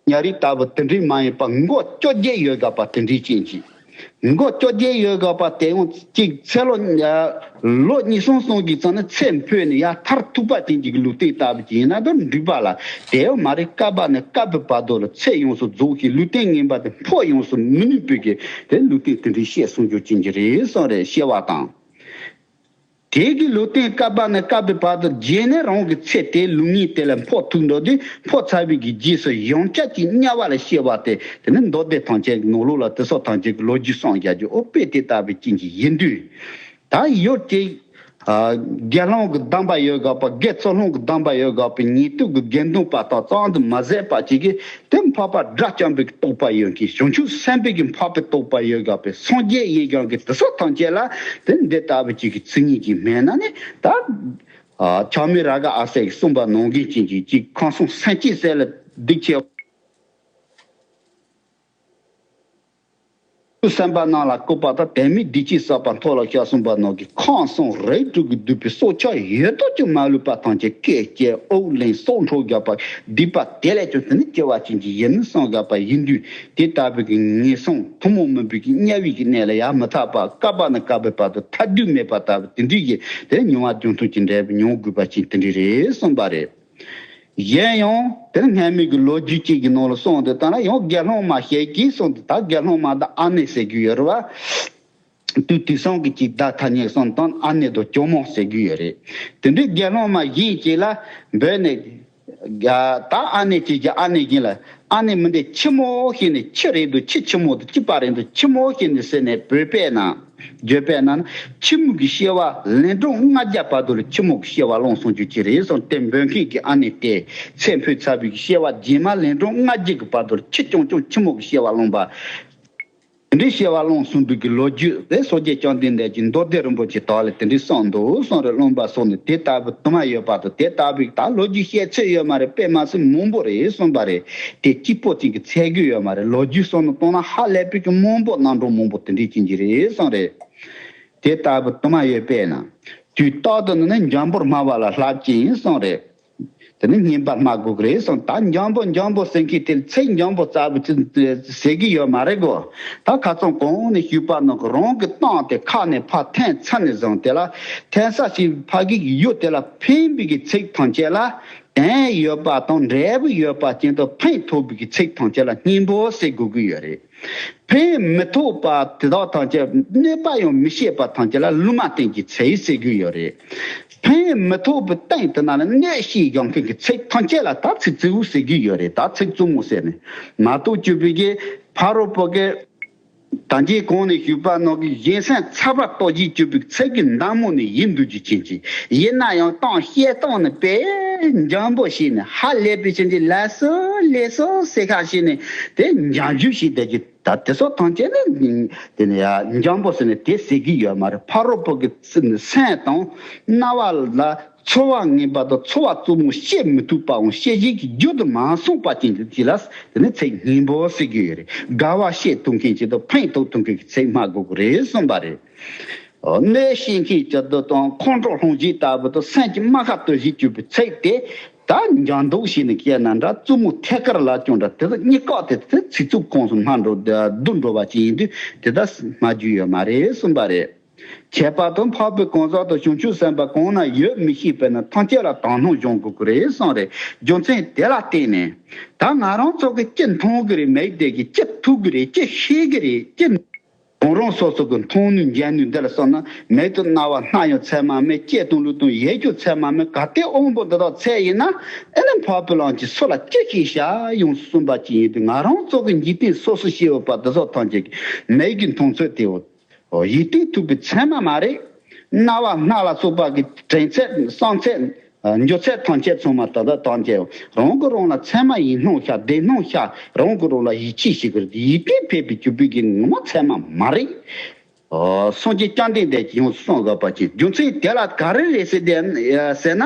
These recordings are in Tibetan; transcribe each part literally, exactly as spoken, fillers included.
ཉ་རིགས་ལྟ་བུ་དེ་འདྲའི་མ་ཡིན་པ་མགོ་བཅོ་བརྒྱད་ཡོད་དགོས་པ་དེ་འདྲའི་ཅན་གྱི། མགོ་བཅོ་བརྒྱད་ཡོད་དགོས་པ་དེ་ཡང་གཅིག་ཚེ་ལོ་ལོ་ཉིས་སྟོང་གསུམ་གྱི་ཙམ་ནས་ཚེ་འཕོས་ནས་ཡར་མཐར་ཐུག་པ་དེ་འཇིག་ལུས་རྟེན་ལྟ་བུ་ཅིག་ཡིན་ན་ད་འགྲིག་པ་ལ། དེ་ཡང་མ་རེད། བསྐལ་པ་ནས་བསྐལ་པའི་བར་དུ་ལ་ཚེ་ཡོངས་སུ་རྫོགས་ཤིང་ལུས་རྟེན་ངན་པ་དེ་འཕོ་ཡོངས་སུ་མི་ནུས་པའི་གི་དེ་ལུས་རྟེན་དེ་འདྲའི་བཤད་གསུང་རྒྱུ་ཅན་གྱི་རེད་གསུངས་རེད། སྐྱེ་བ་དང་། དེ་གི་ལུས་རྟེན་བསྐལ་པ་ནས་བསྐལ་པའི་བར་དུ་རྗེས་ནས་རང་གི་ཚེ་དེ་ལུས་ངན་དེ་ལ་འཕོ་ཐུབ་འགྲོ་དུས་འཕོ་ཚར་བའི་གི་རྗེས་སུ་ཡང་བསྐྱར་གྱི་དམྱལ་བ་ལ་སྐྱེ་བ་དེ་དེ་ནི་མདོ་སྡེ་ཐམས་ཅད་ཀྱི་ནང་ལོགས་ལ་དེ་སོགས་ཐམས་ཅད་ཀྱི་ལོ་རྒྱུས་གསུངས་བཞག་རྒྱུ་ཨོ་དཔེ་དེ་ལྟ་བུའི་རྐྱེན་གྱིས་ཡིན་དུས། ད་ཡོད་ཀྱི། ཨ། དགེ་སློང་གི་གདམས་པ་ཡོད་དགོས་པ། དགེ་ཚུལ་སློང་གི་གདམས་པ་ཡོད་དགོས་པའི་ཉན་ཐོས་ཀྱི་དགེ་འདུན་པ་དང་ཙམ་དུ་མ་ཟད་པ་ཅིག་གིས་དེ་འཕགས་པ་དགྲ་བཅོམ་པའི་རྟོགས་པ་ཡོད་མཁན། བྱང་ཆུབ་སེམས་དཔའི་གི་འཕགས་པའི་རྟོགས་པ་ཡོད་དགོས་པའི་སངས་རྒྱས་ཡིན་ཀྱང་གི་དེ་སོགས་ཐམས་ཅད་ལ་དེ་འདི་ལྟ་བུ་ཅིག་གི་ཚུལ་གཉིས་ཀྱི་མེད་ན་ནི་ད། ཨ། ཆགས་མེད་རཱ་ག་ཨ་སྲས་ཀྱིས་གསུངས་པ་ནང་བཞིན་ཅན་གྱི་ཅིག་ཁམས་གསུམ་སེམས་ཅན་སེལ་ལ་སྡིག་ཆེ། སེམས་དཔའ་རྣམས་ལ་བཀོད་པ་དང་། དད་མོས་སྡིག་ཅན་བསགས་པ་མཐོལ་ལོ་བཤགས་གསུངས་པ་ནང་གི་ཁམས་གསུམ་རིགས་དྲུག་གི་བསྡུས་པའི་སྲོག་ཆགས་ཡོད་དོ་ཅོག་མ་ལུས་པ་ཐམས་ཅད་སྐད་ཅིག་དབུགས་ལེན་སྲོག་འཕྲོག་བརྒྱབ་པ་སྡིག་པ་དེ་ལས་ཀྱང་དེ་ནི་སྐྱེ་བ་ཅན་གྱི་ཡིན་གསུངས་བཞག་པ་ཡིན་དུས། དེ་ལྟ་བུའི་གི་ངན་སོང་ཐུན་མོང་མིན་པའི་གི་དམྱལ་བའི་གི་གནས་ལ་ཡང་མི་ཐར་བར་བསྐལ་པ་ནས་བསྐལ་པའི་བར་དུ་ཐར་དུས་མེད་པ་ལྟ་བུ་དེ་འདྲའི་གི་དེ་མྱོང་བ་རྒྱུ་མཐུན་གྱི་འབྲས་བུ་མྱོང་དགོས་པ་ཅན་དེ་འདྲའི་རེད་གསུངས་པ་རེད། གཞན་ཡང་དེ་ནི་སྔ་མའི་གི་ལོ་རྒྱུས་གཅིག་གི་ནང་ལ་གསུངས་ཏེ་ད་ལ་ཡང་དགེ་སློང་མ་ཞིག་གིས་གསུངས་ཏེ། ད་དགེ་སློང་མ་དང་ཨ་ནེ་ཟེར་གྱི་ཡོད་རེད་བ། དུས་དེང་སང་གི་ཅིག་བརྡ་ཐ་སྙད་གསུངས་དང་ཨ་ནེ་དང་ཇོ་མོ་ཟེར་གྱི་ཡོད་རེད། དེ་འདྲའི་དགེ་སློང་མ་གཞན་གཅིག་ལ་འབོད་ནས། ད་ཨ་ནེ་གཅིག་གིས་ཨ་ནེ་གཞན་ལ། ཨ་ནེ་མི་འདི་ཆི་མོ་ཞིག་ནས་ཆི་རེད་འདུག་ཆི་ཆི་མོ་དང་ཆི་པ་རེད་འདུག་ཆི་མོ་ཞིག་ནས་ཟེར་ནས་བོས་པས་ན། བརྗོད་པས་ན། ཕྱི་མོ་གི་སྐྱེ་བ་ལན་གྲངས་ལྔ་བརྒྱ་བར་དུ་ལ་ཕྱི་མོ་གི་སྐྱེ་བ་བླངས་སོང་རྒྱུ་ཅིག་རེད་གསུངས་ཏེ། འབོད་མཁན་གྱི་ཨ་ནེ་དེ་ཚེ་འཕོས་ཚར་བའི་སྐྱེ་བ་རྗེས་མ་ལན་གྲངས་ལྔ་བརྒྱ་གི་བར་དུ་ལ་ཕྱི་ཆུང་ཆུང་ཕྱི་མོ་གི་སྐྱེ་བ་བླངས་པ། དེ་འདྲའི་སྐྱེ་བ་བླངས་སོང་དུས་ཀྱི་ལོ་རྒྱུས་དེ་སངས་རྒྱས་བཅོམ་ལྡན་འདས་ཀྱིས་མདོ་སྡེ་རིན་པོ་ཆེ་དག་ལ་དེ་འདྲའི་གསུངས་འདུག་གསུངས་རེ། རློམ་པ་སོགས་ནི་དེ་ལྟ་བུ་དུ་མ་ཡོད་པ་དང་། དེ་ལྟ་བུའི་ད་ལོ་རྒྱུས་བཤད་ཚོད་ཡོད་མ་རེད། དཔེ་མ་སྲིད་མང་པོ་རེད་གསུངས་པ་རེད། དེ་གཅིག་པོ་ཅིག་གི་ཚད་རྒྱུ་ཡོད་མ་རེད། ལོ་རྒྱུས་སོགས་ནི་བཏང་ན་ཧ་ལས་པའི་གི་མང་པོ་རྣམ་གྲངས་མང་པོ་དེ་འདྲའི་ཅན་གྱི་རེད་གསུངས་རེད། དེ་ལྟ་བུ་དུ་མ་ཡོད་པས་ན། དུས་རྟག་ཏུ་ནི་ནི་འཇམ་པོར་སྨྲ་བ་ལ་བསླབ་ཅིང་གསུངས་རེད། དེ་ནི་སྙན་པར་སྨྲ་དགོས་ཀྱི་རེད་གསུངས། ད་འཇམ་པོ་འཇམ་པོ་ཟེར་མཁན་དེ་ཚིག་འཇམ་པོ་ལྟ་བུ་ཅིག་ཟེར་གྱི་ཡོད་མ་རེད་གོ། ད་ཁ་སང་གོང་ནས་ཞུས་པ་ནང་གི་རང་གི་གཏམ་དེ་ཁ་ནས་ཕར་འཐེན་ཚར་ནས་བཟུང་དེ་ལ་འཐེན་ས་ཞིག་ཕ་གི་ཡུལ་དེ་ལ་ཕན་པའི་གི་ཚིག་ཐམས་ཅད་ལ་དོན་ཡོད་པ་དང་འབྲས་བུ་ཡོད་པ་ཅན་དུ་ཕན་ཐོགས་པའི་གི་ཚིག་ཐམས་ཅད་ལ་སྙན་པོ་ཟེར་དགོས་ཀྱི་ཡོད་རེད། ཕན་མི་ཐོགས་པ་དེ་དག་ཐམས་ཅད་གནོད་པ་ཡང་མི་བྱེད་པ་ཐམས་ཅད་ལ་ལུང་མ་བསྟན་གྱི་ཚིག་ཟེར་གྱི་ཡོད་རེད། ཕན་མི་ཐོགས་པའི་སྟེང་དེ་ན་ལ་གནོད་བྱེད་ཡོང་མཁན་གྱི་ཚིག་ཐམས་ཅད་ལ་ད་ཚིག་རྩུབ་པོ་ཟེར་གྱི་ཡོད་རེད། ད་ཚིག་རྩུབ་མོ་ཟེར་ནས་མ་གཏོགས་གྱུར་པའི་གི་ཕ་རོལ་པོ་གི་ད་གིན་གོང་ནས་ཞུས་པ་ནང་གི་གཞན་སེམས་ཚ་བ་རྟོག་བྱེད་གྱུར་པའི་ཚིག་གི་མདའ་མོ་ནི་ཡིན་འདུག་རྒྱུ་ཅན་གྱི། ཡིན་ན་ཡང་གཏམ་བཤད་སྟངས་ནི་དཔེ་འཇམ་པོ་བྱས་ནས་ཧ་ལས་པའི་ཕྱིན་ཅི་ལགས་སོ་ལགས་སོ་ཟེར་ཁ་བྱས་ནས་དེ་འཇམ་འཇུག་བྱས་བསྡད་ཀྱི། ད་དེ་ཚོ་ཐམས་ཅད་ནི་དེ་ནི་ཡ་འཇམ་པོ་ཟེར་ནས་དེ་ཟེར་གྱི་ཡོད་མ་རེད། ཕ་རོལ་པོ་གི་སེམས་དང་རྣ་བ་ལ་ཚོར་བ་ངན་པ་དང་ཚོར་བ་རྩུབ་མོ་བཤད་མི་ཐུབ་པའང་བཤད་བྱེད་ཀྱི་རྒྱུ་དུ་མ་སོང་པ་ཅན་གྱི་དེ་ལ་དེ་ནི་ཚིག་སྙན་པོ་ཟེར་གྱི་ཡོད་རེད། དགའ་བ་བཤད་ཐུབ་མཁན་ཅིག་དང་ཕན་ཐོགས་ཐུབ་མཁན་གྱི་ཚིག་སྨྲ་དགོས་ཀྱི་རེད་གསུངས་པ་རེད། གནོད་བྱེད་མཁན་གྱི་དུ་དང་ཁོང་ཁྲོ་སློང་བྱེད་ལྟ་བུ་དང་སེམས་ཀྱི་རྨ་ཁ་གཏོད་བྱེད་གྱུར་པའི་ཚིག་དེ་ད་འཇམ་འདུག་བྱས་ནས་བཤད་ན་འདྲ། རྩུབ་མོ་ཐད་ཀར་ལ་ཀྱང་འདྲ། དེ་དག་གཉིས་ཀ་དེ་དེ་ཚིག་རྩུབ་ཁོངས་སུ་སྨྲ་འགྲོ་བསྡུ་འགྲོ་བ་ཅིག་ཡིན་དུས་དེ་དག་སྨྲ་རྒྱུ་ཡོད་མ་རེད་གསུངས་པ་རེད། ཁྱད་པར་དུ་འཕགས་པའི་གང་ཟག་དང་བྱང་ཆུབ་སེམས་དཔའ་གང་ན་ཡོད་མི་ཤེས་པས་ན་ཐམས་ཅད་ལ་དག་སྣང་སྦྱོང་དགོས་ཀྱི་རེད་གསུངས་རེད། རྒྱུ་མཚན་དེ་ལ་བརྟེན་ནས་ད་ང་རང་ཚོ་གི་ཅི་མཐོང་གི་རེད། མིག་དེ་གི་ཅི་ཐུག་གི་རེད། ཅི་ཤེས་གི་རེད། ཅི་གང་རང་སོ་སོ་གི་མཐོང་ནུས་མཇལ་ནུས་འདི་ལ་སོགས་ན་མིག་དང་རྣ་བ་སྣ་ཡང་ཚད་མ་མེད། ལྕེ་དང་ལུས་དང་ཡིད་ཀྱང་ཚད་མ་མེད། གལ་ཏེ་དབང་པོ་འདི་དག་ཚད་ཡིན་ན་ཨེ་ལས་འཕགས་པའི་ལམ་གྱི་སུ་ལ་ཅི་ཞིག་བྱ་ཡོང་གསུངས་པ་ཅིག་ཡིན་དུས། ང་རང་ཚོ་གི་འཇིག་རྟེན་སོ་སོ་སྐྱེ་བོ་པ་འདི་ཚོ་ཐམས་ཅད་ཀྱི་མིག་གི་མཐོང་ཚད་དེའོ། ཡིད་རྟོན་ཐུབ་པའི་ཚད་མ་མ་རེད། རྣ་བ་སྣ་ལ་སོགས་པ་གི་དྲན་ཚད་བསམ་ཚད། འགྱུ་ཚད་ཐམས་ཅད་ཚང་མ་ད་ལྟ་ཐམས་ཅད་རང་གི་རང་ལ་ཚད་མ་ཡིན་སྣང་ཤར་བདེན་སྣང་ཤར། རང་གི་རང་ལ་ཡིད་ཆེས་བྱེད་དགོས་རེད། ཡིད་རྟོན་ཕལ་པའི་གྱུར་པའི་གི་ངོ་མ་ཚད་མ་མ་རེད། ཨོ། སངས་རྒྱས་བཅོམ་ལྡན་འདས་ཀྱིས་ཡང་གསུངས་དགོས་པ་ཅིག་རྒྱུ་མཚན་དེ་ལ་ག་རེ་རེད་ཟེར་ཏེ་ཟེར་ན།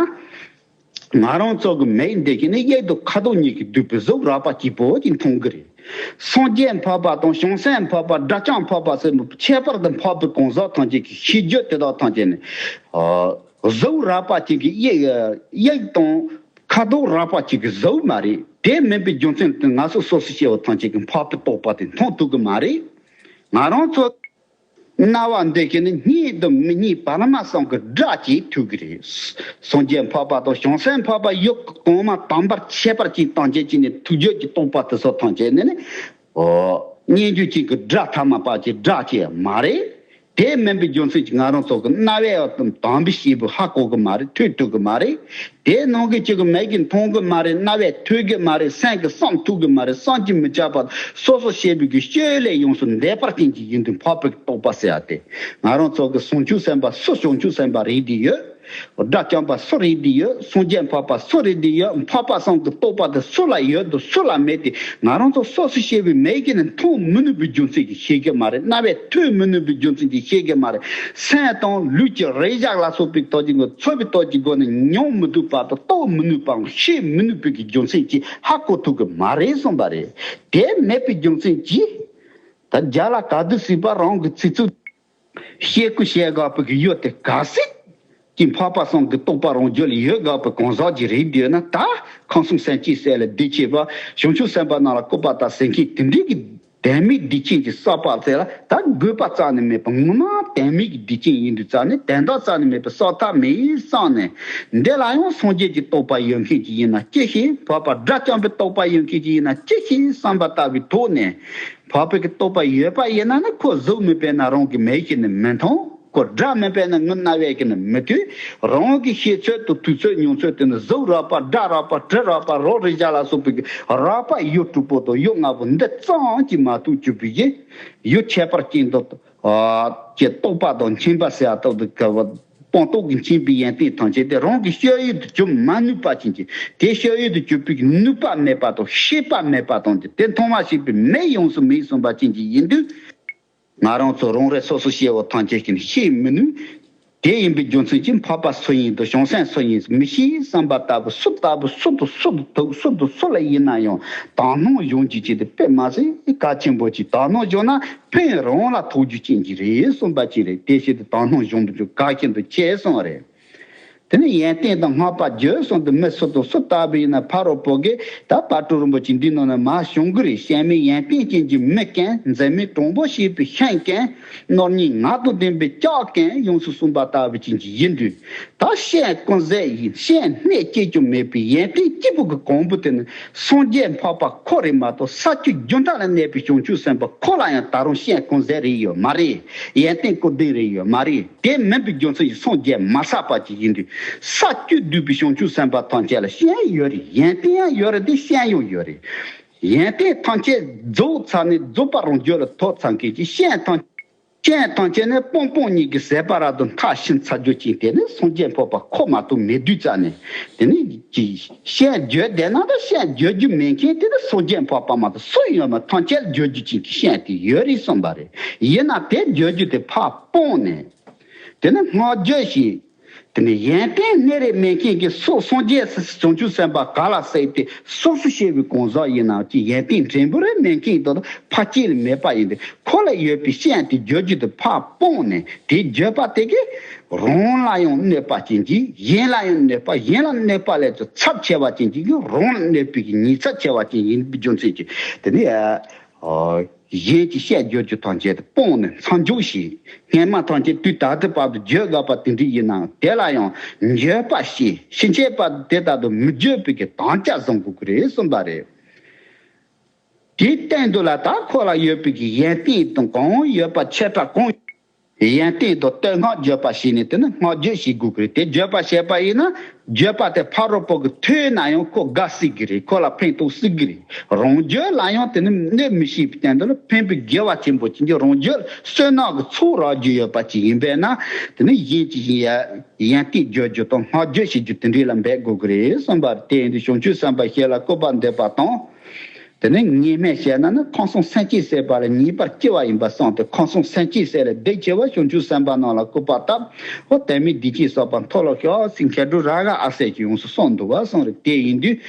ང་རང་ཚོ་གི་མིག་འདི་གི་ནི་གཡས་དང་ཁ་དོག་གཉིས་ཀྱིས་བསྡུས་པའི་གཟུགས་རགས་པ་གཅིག་པོ་གཅིག་མཐོང་གི་རེད། སངས་རྒྱས་འཕགས་པ་དང་བྱང་སེམས་འཕགས་པ་དགྲ་བཅོམ་འཕགས་པ་ཟེར་ཁྱད་པར་དུ་འཕགས་པའི་གང་ཟག་ཐམས་ཅད་ཀྱི་ཤེས་རྒྱུད་དེ་དག་ཐམས་ཅད་ནི། ཨ། གཟུགས་རགས་པ་གཅིག་གི་གཡས་གཡས་དང་། ཁ་དོག་རགས་པ་གཅིག་གི་བཟོ་མ་རེད། དེ་མིན་པའི་རྒྱུ་མཚན་དེ་ང་ཚོ་སོ་སོ་སྐྱེ་བོ་ཐམས་ཅད་ཀྱི་འཕགས་པའི་རྟོགས་པ་དེ་མཐོང་ཐུབ་གི་མ་རེད། ང་རང་ཚོ་རྣ་བ་འདི་གི་ནི་སྙན་དང་མི་སྙན་བར་མ་གསུམ་གྱི་སྒྲ་གཅིག་ཐོས་ཀྱི་རེད། སངས་རྒྱས་འཕགས་པ་དང་བྱང་སེམས་འཕགས་པ་ཡུལ་གོང་མ་དམ་པར་ཁྱད་པར་གྱིས་དང་བཅས་ཀྱི་ནི་ཐུགས་རྒྱུད་ཀྱི་རྟོགས་པ་དེ་ཚོ་ཐམས་ཅད་ནི་ནི། ཨོ། སྙན་བརྒྱུད་ཅན་གྱི་སྒྲ་ཐ་མ་པ་ཅིག་སྒྲ་ཅིག་མ་རེད། དེ་མིན་པའི་རྒྱུ་མཚན་གྱིས་ང་རང་ཚོ་གི་རྣ་བས་དམ་པའི་སྐྱེས་བུ་ཧ་གོ་གི་མ་རེད། ཐོས་ཐུབ་གི་མ་རེད། དེ་ནང་གི་ཅིག་གི་མིག་གིས་མཐོང་གི་མ་རེད། རྣ་བས་ཐོས་གི་མ་རེད། སེམས་ཀྱིས་བསམ་ཐུབ་གི་མ་རེད། བསམ་གྱིས་མི་ཁྱབ་པ་སོ་སོ་སྐྱེས་བུ་གི་སྤྱོད་ལས་ཡོངས་སུ་འདས་པ་ཅན་གྱི་ཡིན་དུས་འཕགས་པའི་རྟོགས་པ་ཟེར་ཡ་དེ། ང་རང་ཚོ་གི་བྱང་ཆུབ་སེམས་དཔའ་སུ་བྱང་ཆུབ་སེམས་དཔའ་རེད་དེ་ཡོད། དགྲ་བཅོམ་པ་སུ་རེད་དེ་ཡོད། སངས་རྒྱས་འཕགས་པ་སུ་རེད་དེ་ཡོད། འཕགས་པ་གསུམ་གྱི་རྟོགས་པ་དེ་སུ་ལ་ཡོད་དང་སུ་ལ་མེད་དེ་ང་རང་ཚོ་སོ་སོ་སྐྱེས་བུའི་མིག་གིས་ནི་མཐོང་མི་ནུས་པའི་རྒྱུ་མཚན་གྱིས་ཤེས་ཀྱི་མ་རེད། རྣ་བས་ཐོས་མི་ནུས་པའི་རྒྱུ་མཚན་གྱིས་ཤེས་ཀྱི་མ་རེད། སེམས་དང་ལུས་ཀྱི་རེག་བྱ་ལ་སོགས་པའི་ཐོག་གི་ངོ་ཚོས་པའི་ཐོག་གི་སྒོ་ནས་མྱོང་མི་ཐུབ་པ་དང་རྟོགས་མི་ནུས་པའམ་ཤེས་མི་ནུས་པའི་གི་རྒྱུ་མཚན་གྱིས་ཧ་གོ་ཐུབ་ཀྱི་མ་རེད་གསུངས་པ་རེད། དེ་མེད་པའི་རྒྱུ་མཚན་གྱིས་ད་རྒྱ་ལ་ག་དུས་སྲིད་པ་རང་གི་ཚིག་རྩུབ། བཤད་ཁུ་བཤད་དགོས་པའི་གི་ཡུལ་དེ་ག་སྲིད་ཀྱི་འཕགས་པ་གསུམ་གྱི་རྟོགས་པ་རང་རྒྱུད་ལ་ཡོད་དགོས་པའི་གང་ཟག་ཅིག་རེད་འདོད་ན། ད་ཁམས་གསུམ་སེམས་ཅན་བསད་ལ་སྡིག་ཆེ་བ། བྱང་ཆུབ་སེམས་དཔའ་རྣམས་ལ་སྐུར་པ་བཏབ་ཟེར་མཁན་དེ་འདྲའི་གི་དོན་མེད་སྡིག་ཅན་གྱི་བསགས་པ་ཚོ་ལ་ད་དགོས་པ་རྩ་ནས་མེད་པ། ངོ་མ་དོན་མེད་ཀྱི་སྡིག་ཅན་ཡིན་དུས་རྩ་ནས་དོན་དག་རྩ་ནས་མེད་པའི་བསགས་ཐབས་མེད་བསམ་ནས། འདི་ལ་ཡང་སངས་རྒྱས་ཀྱི་རྟོགས་པ་ཡོད་མཁན་ཅིག་ཡིན་ན་ཅི་ཞིག་འཕགས་པ་དགྲ་བཅོམ་པའི་རྟོགས་པ་ཡོད་མཁན་ཅིག་ཡིན་ན་ཅི་ཞིག་བསམ་པ་ལྟ་བུའི་ཐོག་ནས། འཕགས་པའི་གི་རྟོགས་པ་ཡོད་པ་ཡིན་ན་ནི་ཁོ་གཟུགས་མེད་པས་ན་རང་གི་མིག་གིས་ནི་མི་མཐོང་། ཁོ་སྒྲ་མེད་པས་ན་ངུ་རྣ་བས་ཀྱི་ནི་མི་ཐོས། རང་གི་ཤེས་ཚོད་དང་ཐོས་ཚོད་མྱོང་ཚོད་དེ་ནི་གཟུགས་རགས་པ་སྒྲ་རགས་པ་དྲི་རགས་པ་རོ་རེག་བྱ་ལ་སོགས་པའི་གི་རགས་པ་ཡུལ་དྲུག་པོ་དང་ཡུལ་ལྔ་པོ་འདི་ཙམ་གྱིས་མ་གཏོགས་གྱུར་པའི་གི་ཡུལ་ཁྱད་པར་ཅན་དུ་ཀྱི་རྟོགས་པ་དང་མཁྱེན་པ་ཟེར་བ་ལྟ་བུ་དེ་ག་བ། སྤངས་རྟོགས་ཀྱིས་མཁྱེན་པའི་ཡོན་ཏན་ཐམས་ཅད་དེ་རང་གི་སྤྱོད་ཡུལ་དུ་གྱུར་མ་ནུས་པ་ཅན་གྱི་དེ་སྤྱོད་ཡུལ་དུ་གྱུར་པའི་ནུས་པ་མེད་པ་དང་ཤེས་པ་མེད་པ་དང་དེ་མཐོང་བ་ཤེས་པའི་མིག་ཡོངས་སུ་མེད་གསུངས་པ་ཅན་གྱི་ཡིན་དུས། ང་རང་ཚོ་རང་རེ་སོ་སོ་སྐྱེ་བོ་ཐམས་ཅད་ཀྱིས་ཤེས་མི་ནུས། དེ་ཡིན་པའི་རྒྱུ་མཚན་གྱིས་འཕགས་པ་སུ་ཡིན་དང་བྱང་སེམས་སུ་ཡིན་མི་ཤེས་བསམ་པ་ལྟ་བུ་སུ་ལྟ་བུ་སུ་དང་སུ་དང་སུ་ལ་ཡིན་ན་ཡང་དག་སྣང་སྦྱོང་རྒྱུ་ཅིག་དེ་དཔེ་མ་ཟད་གལ་ཆེན་པོ་ཅིག་དག་སྣང་སྦྱོང་ན། ཕན་རང་ལ་ཐོགས་རྒྱུ་ཅན་གྱི་རེད་གསུངས་པ་ཅིག་རེད། དེ་བཞིན་དུ་དག་སྣང་སྦྱོང་དུ་འཇུག་གལ་ཆེན་དུ་ཆེ་གསུངས་པ་རེད། དེ་ནས་ཡོན་ཏན་དང་བསྔགས་པ་བརྗོད་གསུངས་དུས་མི་སུ་དང་སུ་ལྟ་བུ་ཡིན་ན་ཕ་རོལ་པོ་གིས་ད་དཔལ་སྤྲུལ་རིན་པོ་ཆེ་འདི་ནང་ནས་མར་བྱུང་གི་རེད། གཞན་མི་ཡོན་ཏན་ཅན་གྱི་མི་ཀུན་མཛེས་མའི་གྲོང་པོ་ཞེས་པའི་ཤིང་ཀུན་རྣོ་རྙིང་ངད་དང་ལྡན་པའི་ལྕགས་ཀུན་ཡོངས་སུ་བཟུང་བ་ལྟ་བུ་ཅན་གྱི་ཡིན་དུས། ད་ཤིང་ཀུན་གཟེར་ཡིན། ཤིང་སྣེ་གཅིག་ཀྱང་མེད་པའི་ཡོན་ཏན་སྐྱེས་བུ་གི་གང་བུ་དེ་ནི་སངས་རྒྱས་འཕགས་པ་ཁོ་རེད་མ་གཏོགས་ས་བཅུ་རྒྱུད་གྲངས་ལས་གནས་པའི་བྱང་ཆུབ་སེམས་དཔའ་ཁོ་ལ་ཡང་ད་རུང་ཤིང་ཀུན་གཟེར་རེ་ཡོད་མ་རེད། ཡོན་ཏན་ཀུན་ལྡན་རེ་ཡོད་མ་རེད། དེ་མིན་པའི་རྒྱུ་མཚན་གྱིས་སངས་རྒྱས་མ་བསགས་པ་ཅིག་ཡིན་དུས། ས་བཅུ་འདུས་པའི་བྱང་ཆུབ་སེམས་དཔའ་ཐམས་ཅད་ལ་ཤིང་ཡོད་རེད། ཡོན་ཏན་ཡང་ཡོད་རེད་དེ་ཤིང་ཡང་ཡོད་རེད། ཡོན་ཏན་ཐམས་ཅད་རྫོགས་ཚར་ནས་རྫོགས་པ་རང་རྒྱུད་ལ་ཐོབ་ཚར་མཁན་གྱི་ཤིང་ཐམས་ཅད། ཤིང་ཐམས་ཅད་ནི་སྤང་སྤང་གཉིས་ཀྱི་ཟད་པ་རབ་ཏུ་འཐག་ཕྱིན་ཚར་རྒྱུ་ཅན་དེ་ནི་སངས་རྒྱས་འཕགས་པ་ཁོ་མ་གཏོགས་མེད་དུས་ཙ་ནས། དེ་ནི་ཀྱི་ཤིང་བརྗོད་བསྡད་ན་ད་ཤིང་བརྗོད་རྒྱུ་མེད་མཁན་དེ་ནི་སངས་རྒྱས་འཕགས་པ་མ་གཏོགས་སུ་ཡོད་མ། ཐམས་ཅད་བརྗོད་རྒྱུ་ཅན་གྱི་ཤིང་དེ་ཡོད་རེད་གསུངས་པ་རེད། ཡིན་ན་དེ་བརྗོད་རྒྱུ་དེ་ཕར་སྤངས་ནས། དེ་ནི་བསྔགས་བརྗོད་ཞེས། དེ་ནི་ཡོན་ཏན་སྣེ་རེ་མེད་མཁན་གྱི་སོ་སངས་རྒྱས་བྱང་ཆུབ་སེམས་དཔའ་ག་ལ་སྲིད་དེ་སོ་སོ་སྐྱེ་བོའི་གང་ཟག་ཡིན་ནའང་ཅི་ཡོན་ཏན་ཕྲན་བུ་རེ་མེད་མཁན་དང་ཕར་ཅི་ལ་མེད་པ་ཡིན་ཏེ། ཁོ་ལ་ཡོད་པའི་ཤིང་དེ་བརྗོད་རྒྱུ་དེ་ཕར་སྤངས་ནས་དེ་བརྗོད་པ་དེ་གིས་རང་ལ་ཡང་གནོད་པ་ཅན་གྱི། གཞན་ལ་ཡང་གནོད་པ། གཞན་ལ་གནོད་པ་ལས་ཚབས་ཆེ་བ་ཅན་གྱི་རང་ལ་གནོད་པའི་ཉེས་ཚབས་ཆེ་བ་ཅན་ཡིན་པའི་རྒྱུ་མཚན་གྱིས་དེ་ནི། གཞན་གྱི་ཤིང་བརྗོད་རྒྱུ་ཐམས་ཅད་དེ་སྤངས་ནས་མཚམས་འཇོག་བྱས། སྔོན་མ་ཐམས་ཅད་དུས་ད་ལྟའི་བར་དུ་བརྗོད་དགོས་པ་དེ་འདྲ་ཡིན་ནའང་དེ་ལ་ཡང་འགྱོད་པ་བྱས། ཕྱིན་ཆད་བར་དུ་དེ་ལྟར་དུ་མི་བརྗོད་པའི་གི་དམ་བཅའ་བཟུང་དགོས་ཀྱི་རེད་གསུངས་པ་རེད། དེའི་སྟེང་དུ་ལ་ད་ཁོ་ལ་ཡོད་པའི་གི་ཡོན་ཏན་དང་གང་ཡོད་པ་ཆེ་ཕྲ་གང་། ཡོན་ཏན་དང་བསྟོད་བསྔགས་བརྗོད་པ་བྱས་ནས་དེ་ནི་བསྔགས་བརྗོད་བྱེད་དགོས་ཀྱི་རེད། དེ་བརྗོད་པ་བྱས་པ་ཡིན་ན་བརྗོད་པ་དེ་ཕ་རོལ་པོ་གིས་ཐོས་ན་ཡང་ཁོ་དགའ་སྲིད་ཀྱི་རེད། ཁོ་ལ་ཕན་ཐོགས་སྲིད་ཀྱི་རེད། རང་རྒྱུད་ལ་ཡང་དེ་ནི་གནོད་མི་ཤེས་པའི་སྟེང་དུ་ལ་ཕན་པའི་དགེ་བ་ཆེན་པོ་ཅན་གྱི་རང་རྒྱུད་ལ་བསོད་ནམས་ཀྱི་ཚོགས་རག་རྒྱུ་ཡོད་པ་ཅིག་ཡིན་པས་ན། དེ་ནི་གཞན་གྱི་ཡོན་ཏན་བརྗོད་རྒྱུ་དང་བསྔགས་བརྗོད་བྱེད་རྒྱུ་དེ་འདྲ་ལ་འབད་དགོས་ཀྱི་རེད་གསུངས་པ་རེད། དེ་ཡིན་དུས་བྱང་ཆུབ་སེམས་དཔའ་ཞིག་ལ་སྐུར་པ་འདེབས་པ་དང་། དེ་ནས་ངེས་མེད་བཤད་ན་ནི་ཁམས་གསུམ་སེམས་ཅན་བསད་པ་ལས་ཉེས་པར་སྐྱེ་བ་ཡིན་པ་བསམས་ཏེ། ཁམས་གསུམ་སེམས་ཅན་བསད་ལས་སྡིག་ཆེ་བ་བྱང་ཆུབ་སེམས་དཔའ་རྣམས་ལ་སྐུར་པ་བཏབ། འོ་དེ་མིན་སྡིག་ཅན་བསད་པ་མཐོལ་ལོ་བཤགས་ཟེར་མཁས་གྲུབ་རཱ་ག་ཨ་སད་ཀྱིས་ཡོངས་སུ་གསུངས་འདུག་པ་གསུངས་རེད། དེ་ཡིན་དུས།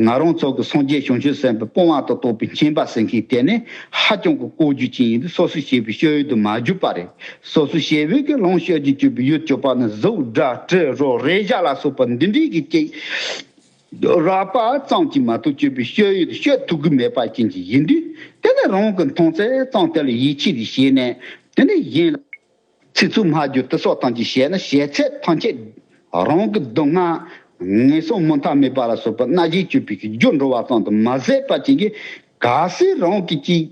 ང་རང་ཚོ་གི་སངས་རྒྱས་བྱང་ཆུབ་སེམས་དཔའི་སྤོང་བ་དང་རྟོགས་པའི་མཁྱེན་པ་ཟེར་མཁན་དེ་ནི་ཧ་ཅང་གི་ལྐོག་གྱུར་ཅན་ཡིན་དུས་སོ་སོ་སྐྱེ་བོའི་སྤྱོད་ཡུལ་དུ་མ་གྱུར་པ་རེད། སོ་སོ་སྐྱེ་བོའི་གི་ལོངས་སྤྱོད་ཀྱི་སྤྱོད་པའི་ཡུལ་གྱུར་པ་ནི་གཟུགས་སྒྲ་དྲི་རོ་རེག་བྱ་ལ་སོགས་པ་འདི་འདྲའི་གི་སྐྱེ། རགས་པ་ཙམ་གྱིས་མ་གཏོགས་སྤྱོད་པའི་སྤྱོད་ཡུལ་དེ་སྤྱོད་ཐུབ་ཀྱི་མེད་པ་ཅན་གྱི་ཡིན་དུས། དེ་ནི་རང་གི་མཐོང་ཚད་ཙམ་དེ་ལ་ཡིད་ཆེས་དེ་བྱས་ནས། དེ་ནི་གཞན་ལ་ཚིག་རྩུབ་སྨྲ་བརྗོད་དེ་སོགས་ཐམས་ཅད་བྱས་ན། བྱས་ཚད་ཐམས་ཅད་རང་གི་སྡུག་བསྔལ་ངན་སོང་མུ་མཐའ་མེད་པ་ལ་སོགས་པ་སྣ་ཞིག་སྤྱོད་པའི་རྒྱུར་འགྲོ་བ་ཙམ་དུ་མ་ཟད་པ་ཅན་གྱི། གལ་སྲིད་རང་གི་ཅིག་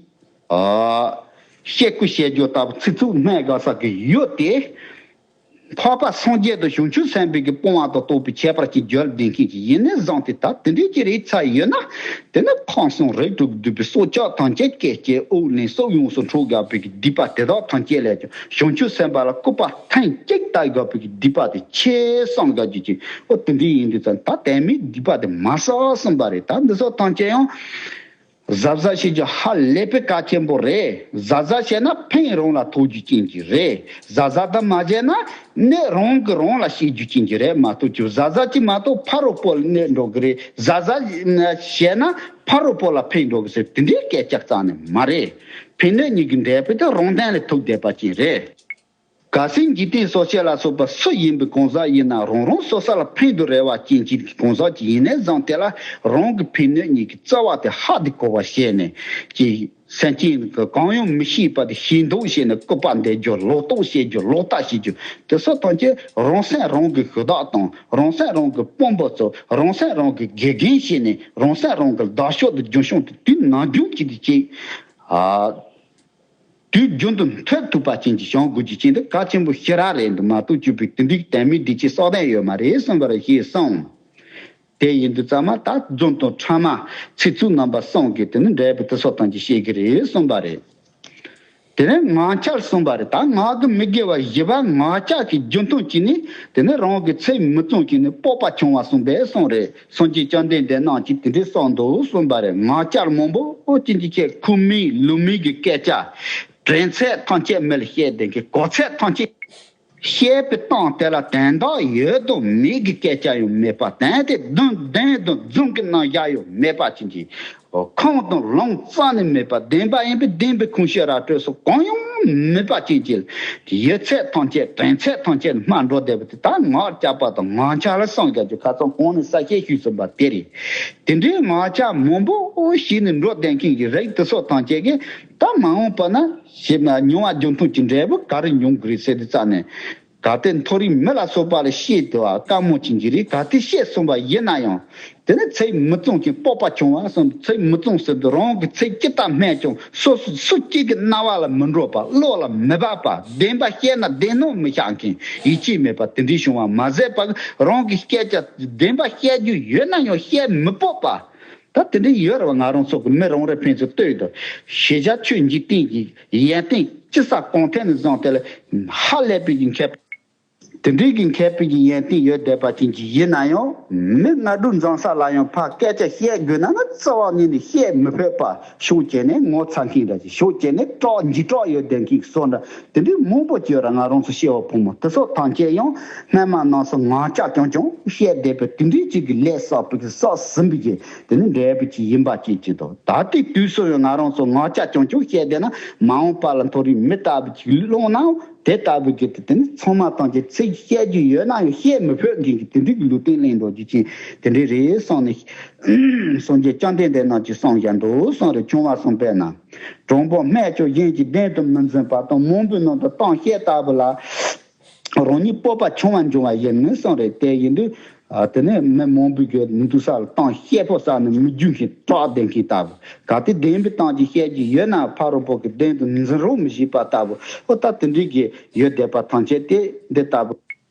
ཨ། བཤད་ཁུལ་བཤད་རྒྱུ་ལྟ་བུ་ཚིག་རྩུབ་སྨྲ་དགའ་ས་གི་ཡུལ་དེ། འཕགས་པ་སངས་རྒྱས་དང་བྱང་ཆུབ་སེམས་དཔའི་གི་སྤོང་བ་དང་རྟོགས་པའི་ཁྱད་པར་གྱིས་རྒྱུད་ལྡན་མཁན་གྱི་ཡིན་ནའི་བཟང་སྟེ། ད་དེ་འདྲའི་ཅིག་རིགས་ཚ་ཡོད་ན། དེ་ནི་ཁམས་གསུམ་རིགས་དྲུག་འདུས་པའི་སྲོག་ཆགས་ཐམས་ཅད་སྐད་ཅིག་དབུགས་ལེན་སྲོག་ཡོངས་སུ་འཕྲོག་དགོས་པའི་གི་སྡིག་པ་དེ་དག་ཐམས་ཅད་ལས་ཀྱང་། བྱང་ཆུབ་སེམས་དཔའ་ལ་སྐུར་པ་ཐེངས་གཅིག་བཏབ་དགོས་པའི་གི་སྡིག་པ་དེ་ཆེ་བསམ་དགོས་རྒྱུ་ཅིག་འོ་དེ་འདྲའི་ཡིན་དུས་ཙང་། ད་དོན་མེད་སྡིག་པ་དེ་མ་བསགས་གསུངས་པ་རེད། ད་འདི་ཚོ་ཐམས་ཅད་ཡང་། གཟབ་གཟབ་བྱེད་རྒྱུ་ཧ་ལས་པའི་གལ་ཆེན་པོ་རེད། གཟབ་གཟབ་བྱས་ན་ཕན་རང་ལ་ཐོགས་རྒྱུ་ཅན་གྱི་རེད། གཟབ་གཟབ་ད་མ་བྱས་ན་གནོད་རང་གིས་རང་ལ་བྱེད་རྒྱུ་ཅན་གྱི་རེད་མ་གཏོགས། ཅིག་གཟབ་གཟབ་ཅིག་མ་གཏོགས་ཕ་རོལ་པོ་ལ་གནོད་འགྲོ་གི་རེད། གཟབ་གཟབ་བྱས་ན་ཕ་རོལ་པོ་ལ་ཕན་འགྲོ་གི་ཟེར། དེ་འདྲའི་སྐད་ཆ་རྩ་ནས་མ་རེད། ཕན་གནོད་གཉིས་ཀྱི་འབྲས་བུ་དེ་རང་དོན་ལ་ཐུག་བསྡད་པ་ཅན་རེད། གལ་སྲིད་འཇིག་རྟེན་སོ་སྐྱེ་ལ་སོགས་པ་སུ་ཡིན་པའི་གང་ཟག་ཡིན་ན། རང་རང་སོ་སོ་ལ་ཕན་དུ་རེ་བ་ཅན་གྱི་གང་ཟག་ཅིག་ཡིན་ནའི་བཟང་། དེ་ལ་རང་གི་ཕན་གནོད་གཉིས་ཀྱི་རྩ་བ་དེ་ཧ་དེ་གོ་བ་བྱས་ནས་ཀྱི། སེམས་ཅན་གྱི་གང་ཡང་མི་ཤེས་པ་དེ་ཤེས་མདོག་བྱས་ནས་སྐུར་པ་འདེབས་རྒྱུ། ལོག་རྟོག་བྱེད་རྒྱུ། ལོག་ལྟ་བྱེད་རྒྱུ། དེ་སོགས་ཐམས་ཅད་རང་སེམས་རང་གི་གུས་དག་དང་། རང་སེམས་རང་གི་དཔོན་པོ་ཚོ། རང་སེམས་རང་གི་དགེ་རྒན་བྱས་ནས། རང་སེམས་རང་གི་བདག་ཕྱོགས་དང་རྒྱུ་ཤོང་དེ་དུས་ནམ་རྒྱུན་གྱི་དེ་ཅིག་ཨ། དུས་རྒྱུན་དུ་ཐོས་ཐུབ་པ་ཅན་གྱི་བྱུང་དགོས་རྒྱུ་ཅན་དེ་གལ་ཆེན་པོ་ཞེ་དྲག་རེད་འདུག་མ་གཏོགས་སྤྱོད་པའི་དེ་འདྲའི་དོན་མེད་བདེ་སྐྱིད་སོགས་ལྡན་ཡོད་མ་རེད་གསུངས་པ་རེད་ཞེས་གསུངས། དེ་ཡིན་དུས་ཙང་མ་ད་རྫུན་དང་ཕྲ་མ་ཚིག་རྩུབ་རྣམ་པ་གསུམ་གྱི་དེ་ནི་འབྲས་བུ་དེ་སོགས་ཐམས་ཅད་བཤད་ཀྱི་རེད་གསུངས་པ་རེད། དེ་ནས་ངག་འཁྱལ་གསུངས་པ་རེད། ད་ངག་གི་མི་དགེ་བ་བཞི་པ་ངག་འཁྱལ་གྱི་རྒྱུ་མཐུན་གྱིས་ནི། དེ་ནི་རང་གི་ཚིག་མི་བཙུན་གྱིས་ནི་སྤོབས་པ་ཆུང་བ་གསུངས་པས་གསུངས་རེད། སངས་རྒྱས་བཅོམ་ལྡན་འདས་རྣམས་ཀྱིས་དེ་འདྲའི་གསུངས་འདུག་གསུངས་པ་རེད། ངག་འཁྱལ་མང་པོ་ཅན་གྱི་ཁྱེད་ཁུངས་མེད་ལུང་མེད་ཀྱི་སྐད་ཆ། དྲན་ཚད་ཐམས་ཅད་མི་ལ་བཤད་བསྡད་མཁན། གོ་ཚད་ཐམས་ཅད་བཤད་པའི་སྟངས་དེ་ལ་དོན་དག་ཡོད་དང་མེད་ཀྱི་སྐད་ཆ་ཡང་མེད་པ། དོན་དེ་བདེན་བདེན་དང་རྫུན་གྱི་རྣམ་གཞག་ཡང་མེད་པ་ཅན་གྱི། ཁུངས་དང་ལུང་རྩ་ནས་མེད་པ། བདེན་པ་ཡིན་པས་བདེན་པའི་ཁུངས་ཤེས་ར་སྤྲོད་སོགས་གང་ཡང་མེད་པ་ཅན་གྱི། ཡོད་ཚད་ཐམས་ཅད་དྲན་ཚད་ཐམས་ཅད་སྨྲ་འགྲོ་བསྡད་པ་དེ་ད་ངག་འཁྱལ་པ་དང་ངག་འཁྱལ་ལ་གསུངས་རྒྱག་རྒྱུ། ཁ་སང་གོང་ནས་གསལ་བཤད་ཞུས་ཟིན་པ་དེ་རེད། དེ་འདྲའི་ངག་འཁྱལ་མང་པོ་བྱས་ནས་འགྲོ་བསྡད་མཁན་གྱི་རིགས་དེ་སོགས་ཐམས་ཅད་ཀྱིས་ད་མ་འོངས་པ་ན་ཞེ་མྱོང་བ་རྒྱུ་མཐུན་གྱི་འབྲས་བུ་ག་རེ་འབྱུང་གི་རེད་ཟེར་དུས་ཙ་ནས། གལ་ཏེ་མཐོ་རིས་མི་ལ་སོགས་པ་ལ་བཤད་དེ་བ་དཀའ་མོ་ཅན་གྱི་རིགས། གལ་ཏེ་བཤད་སོང་བ་ཡིན་ན་ཡང་། དེ་ནི་ཚིག་མི་བཙུན་གྱི་སྤོབས་པ་ཆུང་བ་གསུངས། ཚིག་མི་བཙུན་ཟེར་དུས་རང་གི་ཚིག་ཇི་ལྟར་སྨྲས་ཀྱང་སོ་སོ་སུ་གཅིག་གི་རྣ་བ་ལ་མི་འགྲོ་བ། བློ་ལ་མི་འབབ་པ། བདེན་པ་བཤད་ན་བདེན་ནོ་མི་བཞག་མཁན། ཡིད་ཆེས་མེད་པ་དེ་འདྲའི་བྱུང་བ་མ་ཟད་པ། རང་གི་སྐད་ཆ་བདེན་པ་བཤད་རྒྱུ་ཡོད་ན་ཡང་བཤད་མི་སྤོབས་པ། ད་དེ་འདྲ་ཡོད་རེད་བ། ང་རང་ཚོ་གི་མི་རང་རེ་ཕན་ཚུན་ལྟོས་དང་། ཤེས་བྱ་ཆོས་འཇིག་རྟེན་གྱི་ཡོན་ཏན་ཅི་ས་གང་ཐད་ནས་བཟུང་སྟེ་ལ་ཧ་ལས་པའི་གི་མཁས་པ། དེ་འདྲའི་གི་མཁས་པའི་གི་ཡོན་ཏན་ཡོད་བསྡད་པ་ཅན་གྱི་ཡིན་ན་ཡང་། མི་སྔ་དྲོ་འཛོམས་ས་ལ་ཡང་ཕར་སྐད་ཆ་བཤད་དགོས་ན་ན་རྩ་བ་ཉིད་ནས་བཤད་མི་ཕོད་པ། ཤོག་བྱས་ནས་ངོ་ཚ་མཁན་འདྲ་ཅིག་ཤོག་བྱས་ནས་སྐྲག་འཇིགས་སྐྲག་ཡོད་བསྡད་མཁན་གྱི་བཟོ་འདྲ། དེ་འདྲའི་མང་པོ་ཅིག་ཡོད་ར། ང་རང་ཚོ་སྐྱེ་བོ་ཕོ་མོ་དེ་ཚོ་ཐམས་ཅད་ཡང་སྔ་མ་ནང་སོ་ངག་འཁྱལ་རྐྱང་རྐྱང་བཤད་བསྡད་པའི་དེ་འདྲའི་ཅིག་གི་ལས་བསགས་པའི་གི་བསགས་ཟིན་པའི་གི་དེ་ནི་འབྲས་བུ་ཅིག་ཡིན་པ་ཅིག་ཅིག་དང་། ད་ལྟའི་དུས་སུ་ཡང་ང་རང་ཚོ་ངག་འཁྱལ་རྐྱང་རྐྱང་བཤད་བསྡད་ན། མ་འོངས་པ་ལ་མཐོ་རིས་མི་ལྟ་བུ་ཅིག་ལོང་ན་དེ་ལྟ་བུ་གི་དེ་ནི་ཚང་མ་ཐམས་ཅད་ཚིག་བཤད་རྒྱུ་ཡོད་ན་ཡང་བཤད་མི་ཕོད་མཁན་གྱི་དེ་འདྲའི་གི་ལུགས་བསྟན་གླེང་འགྲོ་རྒྱུ་ཅིག་དེ་འདྲའི་རེད་གསུངས་ནས། སངས་རྒྱས་བཅོམ་ལྡན་འདས་རྣམས་ཀྱིས་གསུངས་བཞག་འདུག་གསུངས་རེད། ཆུང་བ་གསུངས་པས་ན། དྲང་པོ་སྨྲས་ཀྱང་གཞན་གྱི་བདེན་དུ་མི་འཛིན་པ་དང་། མང་པོའི་ནང་དུ་གཏམ་བཤད་ལྟ་བུ་ལ་རང་ཉིད་སྤོབས་པ་ཆུང་བ་འབྱུང་བ་ཡིན་ནི་གསུངས་རེད། དེ་ཡིན་དུས་ཨ་དེ་ནས་མི་མང་པོའི་གི་ནུས་མཐུ་ས་ལ་གཏམ་བཤད་ཕོ་ས་ནས་མི་རྒྱུ་མཁན་སྐྲག་བསྡད་མཁན་ལྟ་བུ། གལ་ཏེ་བདེན་པའི་གཏམ་ཅིག་བཤད་རྒྱུ་ཡོད་ན་ཕ་རོལ་པོ་གི་བདེན་དུ་འཛིན་རོགས་མི་བྱེད་པ་ལྟ་བུ། ཨོ་ད་དེ་འདྲའི་གི་ཡོད་བསྡད་པ་ཐམས་ཅད་དེ་འདི་ལྟ་བུ།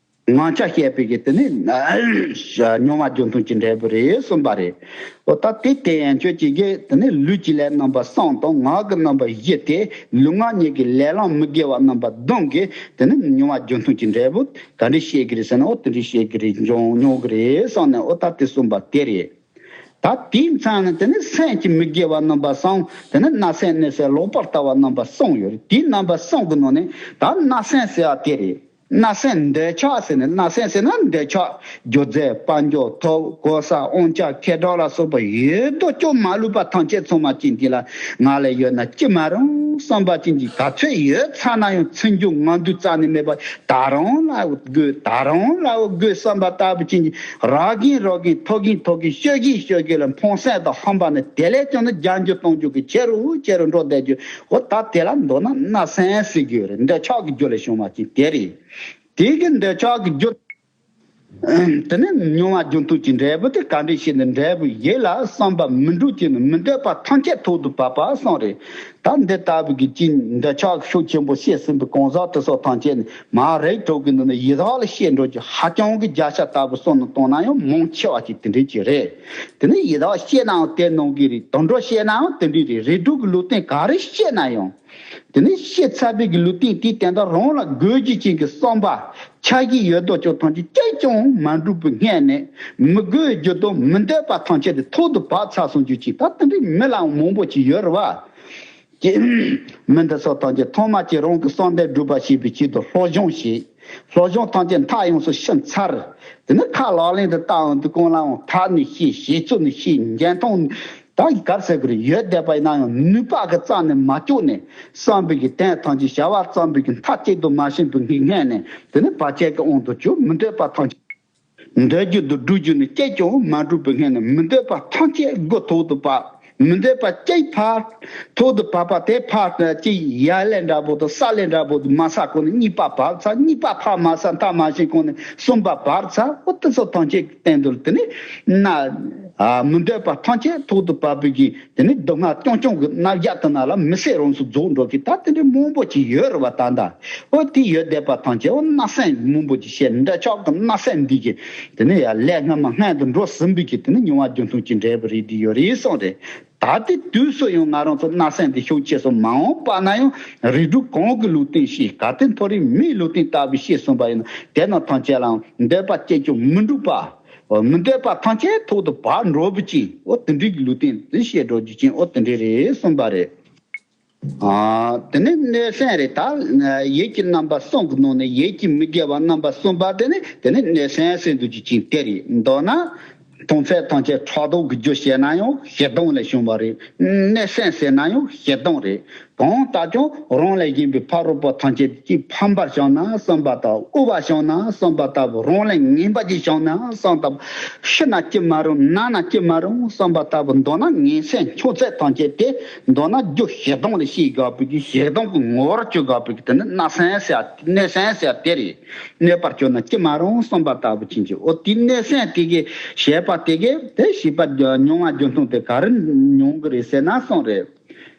ངག་འཁྱལ་བཤད་པའི་གི་དེ་ནི་མྱོང་བ་རྒྱུ་མཐུན་གྱི་འབྲས་བུ་རེད་གསུངས་པ་རེད། འོ་ད་དེ་དེ་ཡན་ཆོད་ཀྱི་གི་དེ་ནི་ལུས་ཀྱི་ལས་རྣམ་པ་གསུམ་དང་། ངག་གི་རྣམ་པ་བཞི་སྟེ། ལུས་ངག་གཉིས་ཀྱི་ལས་ལམ་མི་དགེ་བ་རྣམ་པ་བདུན་གྱིས་དེ་ནི་མྱོང་བ་རྒྱུ་མཐུན་གྱི་འབྲས་བུ་ག་འདྲ་བཤད་ཀྱི་རེད་ཟེར་ན། འོ་དེ་འདྲ་བཤད་ཀྱི་རེད། འབྱུང་མྱོང་གི་རེད་གསུངས་ནས། འོ་ད་དེ་གསུངས་པ་དེ་རེད། ད་དེའི་མཚན་ནི་དེ་ནི་སེམས་ཀྱི་མི་དགེ་བ་རྣམ་པ་གསུམ། དེ་ནི་བརྣབ་སེམས་གནོད་སེམས་ལོག་པར་ལྟ་བ་རྣམ་པ་གསུམ་ཡོད་རེད། དེའི་རྣམ་པ་གསུམ་གྱི་ནང་ནས་ད་བརྣབ་སེམས་ཟེར་བ་དེ་རེད། བརྣབ་སེམས་འདོད་ཆགས་ཟེར་ནས། བརྣབ་སེམས་ཟེར་ན་འདོད་ཆགས། རྒྱུ་རྫས་དཔལ་འབྱོར་ཐོབ་གོ་ས་དབང་ཆ་ཁེ་གྲགས་ལ་སོགས་པ་ཡོད་དོ་ཅོག་མ་ལུས་པ་ཐམས་ཅད་ཚང་མ་ཅན་དེ་ལ་ང་ལ་ཡོད་ན་ཅི་མ་རུང་ བསམ་པ་ཅན་གྱི་ག་ཚོད་ཡོད་ཚ་ན་ཡང་ཚིག་འཇུག་ངག་འཇུག་རྩ་ནས་མེད་པ། ད་རུང་ལ་དགོས། ད་རུང་ལ་དགོས་བསམ་པ་ལྟ་བུ་ཅན་གྱི། རག་གིན་རག་གིན། ཐོབ་གིན་ཐོབ་གིན། ཤོད་གིན་ཤོད་གིན་ལ་ཕངས་སེམས་དང་ཧམ་པ་ནི་དེ་ལས་ཀྱང་ནི་རྒྱ་འགྱུར་གཏོང་རྒྱུ་གི་ཆེ་རུ་ཆེ་རུ་འགྲོ་བསྡད་རྒྱུ། འོ་ད་དེ་ལ་མདོར་ན་མནའ་ཟན་ཟེར་གྱི་ཡོད་རེད། འདོད་ཆགས་ཀྱི་རྒྱུ་ལས་བྱུང་བ་ཅིག་དེ་རེད། དེ་གི་འདོད་ཆགས་ཀྱི་རྒྱུ། དེ་ནི་མྱོང་བ་རྒྱུ་མཐུན་གྱི་འབྲས་བུ་དེ་ག་འདྲ་ཞིག་ནི། འབྲས་བུ་ཡིད་ལ་བསམ་པ་མི་འགྲུབ་ཀྱི་ནི། མི་འདོད་པ་ཐམས་ཅད་ཐོག་ཏུ་བབ་པ་གསུངས་རེད། ད་འདི་ལྟ་བུ་གི་ཅིང་འདོད་ཆགས་ཤུགས་ཆེན་པོ་སྐྱེས་ཟིན་པའི་གང་ཟག་དེ་ཚོ་ཐམས་ཅད་ནི་མ་རིག་དྲུག་གི་ནང་ནས་ཡི་དྭགས་ལ་སྐྱེས་འགྲོ་རྒྱུ་ཧ་ཅང་གི་བརྒྱ་ཆ་ལྟ་བུ་གསུངས་ནས་བཏང་ན་ཡང་མང་ཆེ་བ་ཅིག་དེ་འདྲ་ཅིག་རེད། དེ་ནི་ཡི་དྭགས་སྐྱེས་ནའང་དེ་ནང་གི་རེད། དུད་འགྲོ་སྐྱེས་ནའང་དེ་འདྲ་རེད། རིགས་དྲུག་གི་ལུས་རྟེན་ག་རེ་སྐྱེས་ན་ཡང་། དེ་ནི་སྐྱེས་ཚར་བའི་གི་ལུས་རྟེན་དེའི་སྟེང་དུ་རང་ལ་དགོས་རྒྱུ་ཅན་གྱི་བསམ་པ་འཆར་གཞི་ཡོད་དོ་ཅོག་ཐམས་ཅད་ཅིས་ཀྱང་མ་འགྲུབ་པའི་སྔོན་ནས། མི་དགོས་རྒྱུ་དང་མི་འདོད་པ་ཐམས་ཅད་དེ་ཐོག་ཏུ་བབས་ཚར་སོང་རྒྱུ་ཅིག་ད་དེ་འདྲའི་མི་ལའང་མང་པོ་ཅིག་ཡོད་རེད་བ། ཀྱེ། མི་འདི་ཚོ་ཐམས་ཅད་ཐོག་མ་ཅིག་རང་གི་བསམ་དོན་སྒྲུབ་པ་བྱེད་པའི་ཆེད་དུ་སློབ་སྦྱོང་བྱས། སློབ་སྦྱོང་ཐམས་ཅད་མཐའ་ཡོངས་སུ་ཕྱིན་ཚར། དེ་ནི་ཁ་ལག་ལེན་དུ་བསྟར་འོང་དུས་སྒང་ལའང་ཐབས་ནི་ཤེས། བྱེད་ཚུལ་ནི་ཤེས། འཇོན་ཐང་ད་ག་རེ་ཟེར་དགོས་རེད། ཡོད་བསྡད་པ་ཡིན་ན་ཡང་ནུས་པ་གི་རྩ་ནས་མ་བཅུག་ནས། བསམ་པའི་གི་དོན་ཐམས་ཅད་བྱ་བ་བརྩམས་པའི་གི་མཐའ་གཅིག་ཏུ་མ་ཕྱིན་པའི་གི་སྔོན་ནས། དེ་ནི་བར་ཆད་ཀྱི་དབང་དུ་གྱུར། མི་འདོད་པ་ཐམས་ཅད། འདོད་རྒྱུ་དང་སྒྲུབ་རྒྱུ་ནི་ཅིས་ཀྱང་མ་འགྲུབ་པའི་སྔོན་ནས། མི་འདོད་པ་ཐམས་ཅད་དགུ་ཐོག་ཏུ་བབས། མི་འདོད་པ་གཅིག་ཕར་ཐོག་ཏུ་བབས་པ་དེ་ཕར་གཅིག་ཡར་ལས་འདྲ་པོ་དང་ས་ལས་འདྲ་པོ་དང་མ་ཟ་གོང་ནས་གཉིས་པ་བབས་ཚར། གཉིས་པ་ཕར་མ་ཟ་མཐའ་མ་ཕྱིན་གོང་ནས་གསུམ་པ་བབས་ཚར། འོ་དེ་ཚོ་ཐམས་ཅད་ཀྱི་སྟེང་དུ་དེ་ནི་ན། ཨ། མི་འདོད་པ་ཐམས་ཅད་ཐོག་ཏུ་བབས་པའི་གི་དེ་ནི་སྡུག་བསྔལ་རྐྱང་རྐྱང་གི་རྣམ་གཞག་དེ་ན་ལ་མི་ཚེ་རང་སུ་རྫོགས་འགྲོ་གི་ད་དེ་འདྲའི་མང་པོ་ཅིག་ཡོད་རེད་བ། ད་ལྟ་འོ་དེ་ཡོད་བསྡད་པ་ཐམས་ཅད་འོ་མནའ་ཟན་མང་པོ་ཅིག་བྱས། འདོད་ཆགས་ཀྱི་མནའ་ཟན་འདི་གི་དེ་ནི་ཡང་ལས་སྔ་མ་སྔོན་དུ་འགྲོ་ཟིན་པའི་གི་དེ་ནི་མྱོང་བ་རྒྱུ་མཐུན་གྱི་འབྲས་བུ་རེད། འདི་ཡོད་རེད་གསུངས་རེད། ད་ལྟའི་དུས་སུ་ཡང་ང་རང་ཚོ་མནའ་ཟན་འདི་ཤུགས་ཆེ་སོང་། མ་འོངས་པ་ན་ཡང་རིགས་དྲུག་གང་གི་ལུས་རྟེན་སྐྱེས། གལ་ཏེ་མཐོ་རིས་མིའི་ལུས་རྟེན་ལྟ་བུ་སྐྱེས་སོང་པ་ཡིན་ན། དེ་རྣམས་ཐམས་ཅད་ལའང་འདོད་པ་གཅིག་ཀྱང་མི་འགྲུབ་པ། མི་འདོད་པ་ཐམས་ཅད་ཐོག་ཏུ་བབས་འགྲོ་བུ་ཅན། འོ་དེ་འདྲའི་གི་ལུས་རྟེན་དེ་སྐྱེས་འགྲོ་རྒྱུ་ཅན། འོ་དེ་འདྲའི་རེད་གསུངས་པ་རེད། ཨ། དེ་ནས་མནོ་ཟན་རེད། ད་ཡིད་ཀྱི་རྣམ་པ་གསུམ་གྱི་ནང་ནས་ཡིད་ཀྱི་མི་དགེ་བ་རྣམ་པ་གསུམ་པ་དེ་ནི་དེ་ནི་མནོ་ཟན་ཟེར་འདུག་རྒྱུ་ཅན་དེ་རེད། མདོར་ན་མཐོང་ཚད་ཐམས་ཅད་ཕྲག་དོག་གི་རྒྱུ་བྱས་ན་ཡང་ཞེ་སྡང་ལས་བྱུང་བ་རེད། མནོ་ཟན་ཟེར་ན་ཡང་ཞེ་སྡང་རེད། གང་ལྟར་ཀྱང་རང་ལས་གཞན་པའི་ཕ་རོལ་པོ་ཐམས་ཅད་ཀྱིས་ཕམ་པར་བྱུང་ན་བསམ་པ་དང་། དབུལ་བར་བྱུང་ན་བསམ་པ་ལྟ་བུ། རང་ལས་ངན་པ་ཅིག་བྱུང་ན་བསམ་ལྟ་བུ། ཤི་ན་ཅི་མ་རུང་། ན་ན་ཅི་མ་རུང་བསམ་པ་ལྟ་བུ། མདོར་ན་ངན་སེམས་མཆོང་ཚད་ཐམས་ཅད་དེ་མདོར་ན་རྒྱུ་ཞེ་སྡང་ལ་སྐྱེ་དགོས་པའི་གི་ཞེ་སྡང་གི་ངོ་བོར་གྱུར་དགོས་པའི་གི་དེ་ནི་མནོ་ཟན་ཟེར་མནོ་ཟན་ཟེར་དེ་རེད། གནོད་པར་གྱུར་ན་ཅི་མ་རུང་བསམ་པ་ལྟ་བུ་ཅན་གྱི། འོ་དེ་མནོ་ཟན་དེ་གི་བྱས་པ་དེ་གི་དེ་བྱས་པ་མྱོང་བ་རྒྱུ་མཐུན་དེ་ག་རེ་མྱོང་གི་རེད་ཟེར་ན་གསུངས་རེད།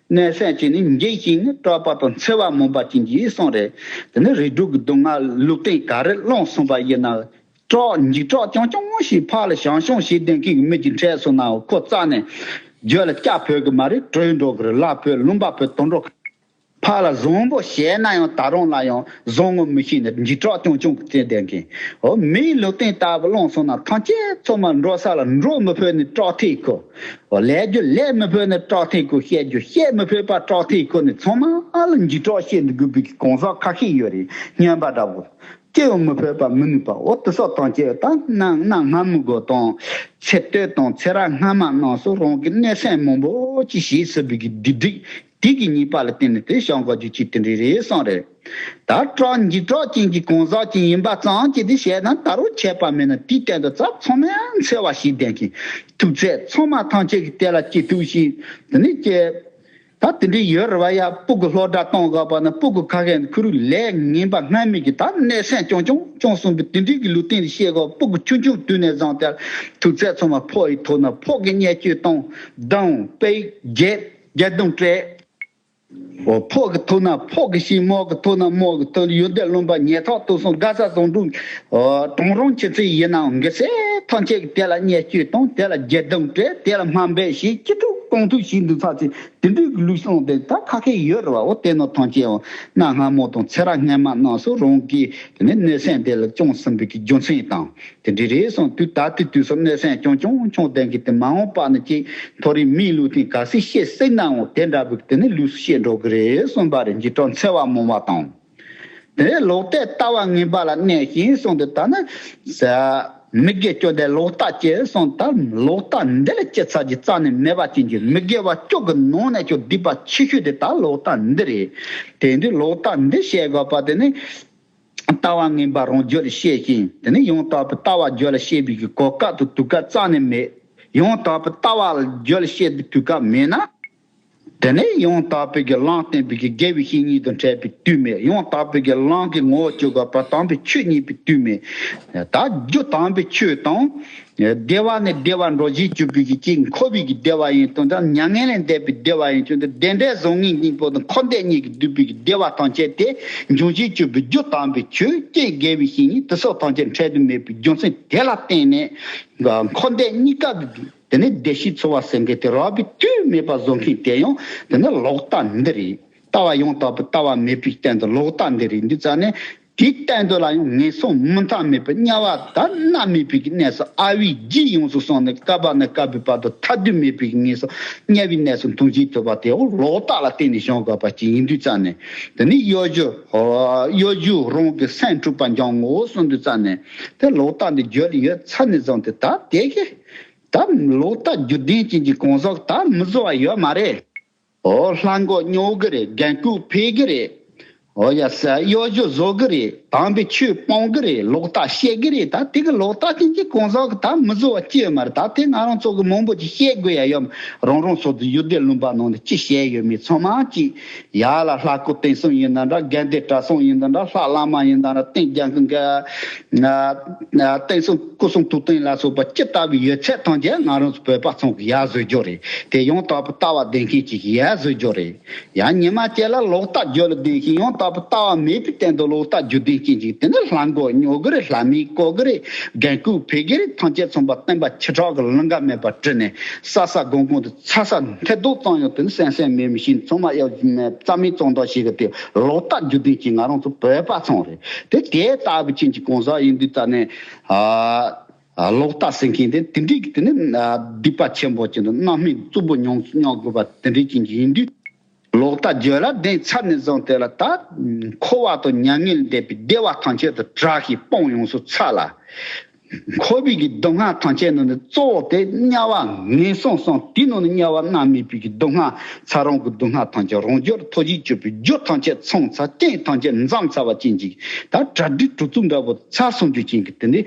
མནོ་ཟན་གྱིས་ནི་འཇིགས་ཤིང་ནི་སྐྲག་པ་དང་འཚེ་བ་མུན་པ་ཅན་གྱིས་གསུངས་རེད། དེ་ནི་རིགས་དྲུག་གི་སྡུག་བསྔལ་ལུས་རྟེན་ག་རེ་བླངས་སོང་པ་ཡིན་ན། སྐྲག་འཇིགས་སྐྲག་རྐྱང་རྐྱང་ཞིག་ཕར་ལ་བྱང་ཆུབ་ཞིག་ལྡན་མཁན་གྱི་མི་གཅིག་འཕྲད་སོང་ན་ཁོ་རྩ་ནས་རྒྱུད་ལ་སྐྱ་ཕོད་གི་མ་རེད། བྲོས་འགྲོ་གི་རེད། ལ་ཕོད་ལུང་པ་ཕོད་དུད་འགྲོ། ཕར་ལ་བཟང་པོ་བྱས་ན་ཡང་ད་རུང་ལ་ཡང་བཟང་ངོ་མི་ཤེས་ནས་འཇིགས་སྐྲག་རྐྱང་རྐྱང་གི་རྩེ་ལྡན་མཁན། འོ་མིའི་ལུས་རྟེན་ལྟ་བུ་བླངས་སོང་ན་ཐམས་ཅད་ཚང་མ་འགྲོ་ས་ལ་འགྲོ་མི་ཕོད་ནས་སྐྲག་ཐིག་ཁོ། འོ་ལས་རྒྱུ་ལས་མི་ཕོད་ནས་སྐྲག་ཐིག་ཁོ། བཤད་རྒྱུ་བཤད་མི་ཕོད་པ་སྐྲག་ཐིག་ཁོ་ནས་ཚང་མ་ལ་འཇིགས་སྐྲག་བཤད་འདུག་དགོས་པའི་གང་ཟག་ཁ་ཤས་ཡོད་རེད། སྨྱོན་པ་འདྲ་བོ། སྐྱེ་བ་མི་ཕོད་པ་མི་ནུས་པ། འོ་དེ་སོགས་ཐམས་ཅད་ད་གནའ་གནའ་སྔ་མོའི་གོ་དང་། ཚེ་སྟོད་དང་ཚེ་རབས་སྔ་མ་རྣམས་སུ་རང་གི་མནོ་ཟན་མང་པོ་ཅིག་བྱས་ཟིན་པའི་གི་སྡིག་སྒྲིབ་དེ་གི་ཉེས་པ་ལ་བརྟེན་ནས་དེ་བྱུང་དགོས་རྒྱུ་ཅིག་དེ་འདྲ་རེད་གསུངས་རེད། ད་སྐྲག་འཇིགས་སྐྲག་ཅན་གྱི་གང་ཟག་ཅིག་ཡིན་པ་ཙམ་གྱིས་དེ་བྱས་ན་ད་རུང་ཁྱད་པར་མེད་ན། དེའི་སྟེང་དུ་ཚབ་ཚང་མས་འཚེ་བ་ཞིག་ལྡན་མཁན། ཐུག་ཚད་ཚང་མ་ཐམས་ཅད་ཀྱིས་དེ་ལ་སྐྱིད་སྡུག་ཞིག་དེ་ནི་སྐྱེ། ད་དེ་འདྲའི་ཡོད་རེད་བ་ཡ། སྤུ་གུ་སློབ་གྲྭ་གཏོང་དགོས་པ་ན་སྤུ་གུ་ཁ་ཤས་ནི་ཁུ་རུ་ལས་ངན་པ་སྔ་མའི་གི་ད་མནོ་ཟན་རྐྱང་རྐྱང་བཅོམ་སོང་བའི་དེ་འདྲའི་གི་ལུས་རྟེན་དེ་བཤད་དགོས། སྤུ་གུ་ཆུང་ཆུང་དུས་ནས་བཟུང་སྟེ་ཐུག་ཚད་ཚང་མ་ཕོ་ཡི་ཐོག་ན་ཕོ་གི་བརྙས་བཅོས་གཏོང་། རྡུང་། སྤེལ། རྒྱལ་རྒྱལ་རྡུང་སྤྲད། འོ་ཕོ་གི་ཐོག་ན་ཕོ་གི་བྱས། མོ་གི་ཐོག་ན་མོ་གི་ཐོག་ན། ཡོན་ཏན་རློན་པ་ཉེས་ཐག་གཏུགས་སོང་། དགའ་ས་བཟང་དྲུག་གྲོང་རོང་ཆེ་ཚེ་ཡིན་ནའང་གི་སེ་ཐམས་ཅད་ཀྱིས་དེ་ལ་བརྙས་བཅོས་གཏོང་། དེ་ལ་རྒྱལ་རྡུང་སྤྲད། དེ་ལ་དམའ་འབེབས་བྱས། ཅི་ཐུབ་གང་ཐུབ་བྱས་འདུག་ཚར་ཚེ་དེ་འདྲའི་གི་ལུས་ཟུངས་དེ་ད་ཁ་ཤས་ཡོད་རེད་བ། འོ་དེ་ནོ་ཐམས་ཅད་འོ་གནའ་སྔ་མོ་དང་ཚེ་རབས་སྔ་མ་རྣམས་སུ་རང་གིས་དེ་ནས་མནོ་ཟན་དེ་ལ་བཅོམ་ཟིན་པའི་གི་རྒྱུ་མཚན་དང་དེ་འདྲ་རེད་གསུངས། དུས་ད་ལྟའི་དུས་སུ་མནོ་ཟན་རྐྱང་རྐྱང་བཅོམ་ལྡན་གྱི་དེ་མ་འོངས་པ་ན་ཅིག་མཐོ་རིས་མིའི་ལུས་རྟེན་ག་ཚོད་སྐྱེ་སྲིད་ནའང་དེ་འདྲ་བའི་དེ་ནས་ལུས་སུ་སྐྱེ་འགྲོ་གི་རེད་གསུངས་པ་རེད། འཇིགས་སྐྲག་འཚེ་བ་མང་བ་དང་། དེ་ནས་ལོག་ལྟའི་ལྟ་བ་ངན་པ་ལ་གནས་ཤིང་གསུངས་ཏེ་ད་ནི་ཟ། མི་དགེ་བཅུ་དེ་ལོག་ལྟ་སྐྱེ་སོང་། ད་ལོག་ལྟ་འདི་ལ་སྐྱེ་ཚར་གྱི་རྩ་ནས་མེད་པ་ཅན་གྱི་མི་དགེ་བ་བཅུ་གི་ནང་ནས་ཀྱང་སྡིག་པ་ཆེ་ཤོས་དེ་ད་ལོག་ལྟ་འདི་རེད། དེ་འདི་ལོག་ལྟ་འདི་བཤད་དགོས་པ་དེ་ནི། ལྟ་བ་ངན་པ་རང་རྒྱུད་ལ་སྐྱེས་ཤིང་། དེ་ནི་ཡང་དག་པའི་ལྟ་བ་རྒྱུད་ལ་སྐྱེས་པའི་གི་གོ་སྐབས་དང་དུས་སྐབས་རྩ་ནས་མེད། ཡང་དག་པའི་ལྟ་བ་རྒྱུད་ལ་སྐྱེས་པའི་དུས་སྐབས་མེད་ན། དེ་ནས་ཡང་དག་པའི་གི་ལམ་བསྟན་པའི་གི་དགེ་བའི་བཤེས་གཉེན་དང་འཕྲད་པའི་དུས་མེད། ཡང་དག་པའི་གི་ལམ་གྱི་ངོ་བོ་བཅུ་དགུ་པ་དམ་པའི་ཆོས་རྙེད་པའི་དུས་མེད། ད་རྒྱུ་དམ་པའི་ཆོས་དང་། བདེ་བ་ནས་བདེ་བ་འགྲོ་བྱེད་གྱུར་པའི་གི་ཅིག་འཁོར་བའི་གི་བདེ་བ་ཡིན་དོན་དང་མྱ་ངན་ལས་འདས་པའི་བདེ་བ་ཡིན་དོན་དང་བདེ་འབྲས་བཟང་ངན་སྙིང་པོ་དང་འཁོར་འདས་གཉིས་ཀྱིས་བསྡུས་པའི་གི་བདེ་བ་ཐམས་ཅད་དེ་འབྱུང་བྱེད་གྱུར་པའི་རྒྱུ་དམ་པའི་ཆོས་ཀྱི་དགེ་བའི་བཤེས་གཉེན་དེ་སོགས་ཐམས་ཅད་འཕྲལ་དུ་མེད་པའི་རྒྱུ་མཚན་དེ་ལ་བརྟེན་ནས་འཁོར་འདས་གཉིས་ཀ་གི་དེ་ནས་བདེ་གཤེགས་འཚོ་བ་ཟེར་མཁན་དེ་རག་པའི་དུས་མེད་པ་བཟོ་མཁན་དེ་ཡང་དེ་ནི་ལོག་ལྟ་འདི་རེད། ལྟ་བ་ཡང་དག་པའི་ལྟ་བ་མེད་པའི་སྟེང་དུ་ལོག་ལྟ་འདི་རེད། འདི་ཙམ་ནས་དེའི་སྟེང་དུ་ལ་ཡང་ངན་སོང་མུ་མཐའ་མེད་པའི་དམྱལ་བ་ད་མནར་མེད་པའི་གནས་སུ་ཨ་བའི་རྒྱུད་ཡོངས་སུ་སོང་ནས་བསྐལ་པ་ནས་བསྐལ་པའི་བར་དུ་ཐར་དུས་མེད་པའི་དམྱལ་བའི་གནས་སུ་ལྟུང་བྱེད་ཐུབ་པ་དེ་འོ་ལོག་ལྟ་ལ་བརྟེན་ནས་བྱུང་དགོས་པ་ཅིག་ཡིན་དུས་ཙམ་ནས། དེ་ནི་གཡོ་སྒྱུ་གཡོ་སྒྱུ་རང་གི་སེམས་འཁྲུགས་པ་འཇོམས་ངོ་གསུངས་དུས་ཙམ་ནས་དེ་ལོག་ལྟ་འདི་རྒྱུད་ལ་ཡོད་ཚར་ནས་བཟུང་སྟེ་ད་དེ་གི་ད་ལོག་ལྟ་རྒྱུ་ལྡན་ཅན་གྱི་གང་ཟག་ད་མི་བཟོ་བ་ཡོད་མ་རེད། ཨོ་ལྷ་མགོ་སྨྱོ་གི་རེད། རྒན་རྐུ་འཕེལ་གི་རེད། ཨོ་ཡ་ས་གཡོ་སྒྱུ་བཟོ་གི་རེད། དམ་པའི་ཆོས་སྤོང་གི་རེད། ལོག་ལྟ་བཤད་གི་རེད། ད་དེ་གི་ལོག་ལྟ་ཅན་གྱི་གང་ཟག་གི་ད་མི་བཟོ་བ་ཅི་ཡོད་མ་རེད། ད་དེ་ང་རང་ཚོ་གི་མང་པོ་ཅིག་བཤད་དགོས་ཡ་ཡོད་མ་རང་རང་ཚོ་དུ་ཡུལ་སྡེ་ལུང་པ་ནང་དུ་ཅི་བཤད་ཡོད་མེད་ཚང་མ་ཅིག་ཡ་ལ་ལྷ་སྐུ་བསྟན་སྲུང་ཡིན་ན་འདྲ། དགེ་འདུན་གྲྭ་ཚང་ཡིན་ན་འདྲ། ལྷ་བླ་མ་ཡིན་ན་འདྲ། རྟེན་རྒྱལ་ཁང་གི་བསྟན་སྲུང་སྐུ་གསུང་ཐུགས་རྟེན་ལ་སོགས་པ་ཅི་ལྟ་བུའི་ཡོད་ཚད་ཐམས་ཅད་ང་རང་ཚོ་བོད་པ་ཚང་གི་ཡར་བཟོ་རྒྱུ་རེད། དེ་ཡང་དག་པའི་ལྟ་བ་ལྡན་མཁན་ཅིག་ཡར་བཟོ་རྒྱུ་རེད། ཡང་ཉི་མ་གཅིག་ལ་ལོག་ལྟ་རྒྱུད་ལ་ལྡན་ཞིང་ཡང་དག་པའི་ལྟ་བ་མེད་པའི་སྟེང་དུ་ལོག་ལྟ་རྒྱུ་ལྡན་མཁན་ཅིག་དེ་ནི་ལྷ་མགོ་སྨྱོ་གི་རེད། ལྷ་མིན་བཀོལ་གི་རེད། རྒན་རྐུ་འཕེལ་གི་རེད། ཐམས་ཅད་ཚང་པ་བསྟན་པ་ཆེ་དྲག་གི་ལུང་ག་མེད་པར་བྲིས་ནས་ས་ས་གོང་གོང་དུ་ཚ་ས་མཐེ་རྡོག་ཙམ་ཡང་དེ་ནི་སེམས་སེམས་མེད་མི་ཤེས་ཚང་མ་གཡོ་སྒྱུ་མེད་རྩ་མེད་བཙོང་དོགས་བྱེད་གི་དེ་ལོག་ལྟ་རྒྱུ་ལྡན་གྱི་ང་རང་ཚོ་བོད་པ་ཚང་རེད། དེ་དེ་ལྟ་བུ་ཅན་གྱི་གང་ཟག་ཡིན་དུས་ད་ནས་ཨ་ཨ་ལོག་ལྟ་ཟེར་མཁན་དེ་དེ་འདྲའི་གི་དེ་ནི་ཨ་སྡིག་པ་ཆེན་པོ་ཅན་དུ་རྣམ་སྨིན་རྩུབ་པོ་མྱོང་མྱོང་དགོས་པ་དེ་འདྲའི་ཅན་གྱི་ཡིན་དུས། ལོག་ལྟ་རྒྱུད་ལ་ལྡན་ཚར་ནས་བཟུང་དེ་ལ་ད་འཁོར་བ་དང་མྱ་ངན་ལས་འདས་པའི་བདེ་བ་ཐམས་ཅད་དུ་བྲལ་ཞིང་སྤོང་ཡོངས་སུ་ཚར་ལ། འཁོར་བའི་གི་སྡུག་བསྔལ་ཐམས་ཅད་ནང་ནས་གཙོ་བོ་དེ་དམྱལ་བ་ངན་སོང་གསུམ། དེའི་ནང་ནས་དམྱལ་བ་མནར་མེད་པའི་གི་སྡུག་བསྔལ་ཚ་རོང་གི་སྡུག་བསྔལ་ཐམས་ཅད་རང་རྒྱུད་ལ་ཐོགས་བྱེད་གྱུར་པའི་རྒྱུ་ཐམས་ཅད་ཚང་ཚར། རྐྱེན་ཐམས་ཅད་འཛོམས་ཚར་བ་ཅན་གྱི་ད་གྲ་སྒྲིག་གྲོགས་ཚོགས་འདྲ་པོ་ཚར་སོང་རྒྱུ་ཅན་གྱི་དེ་འདྲའི་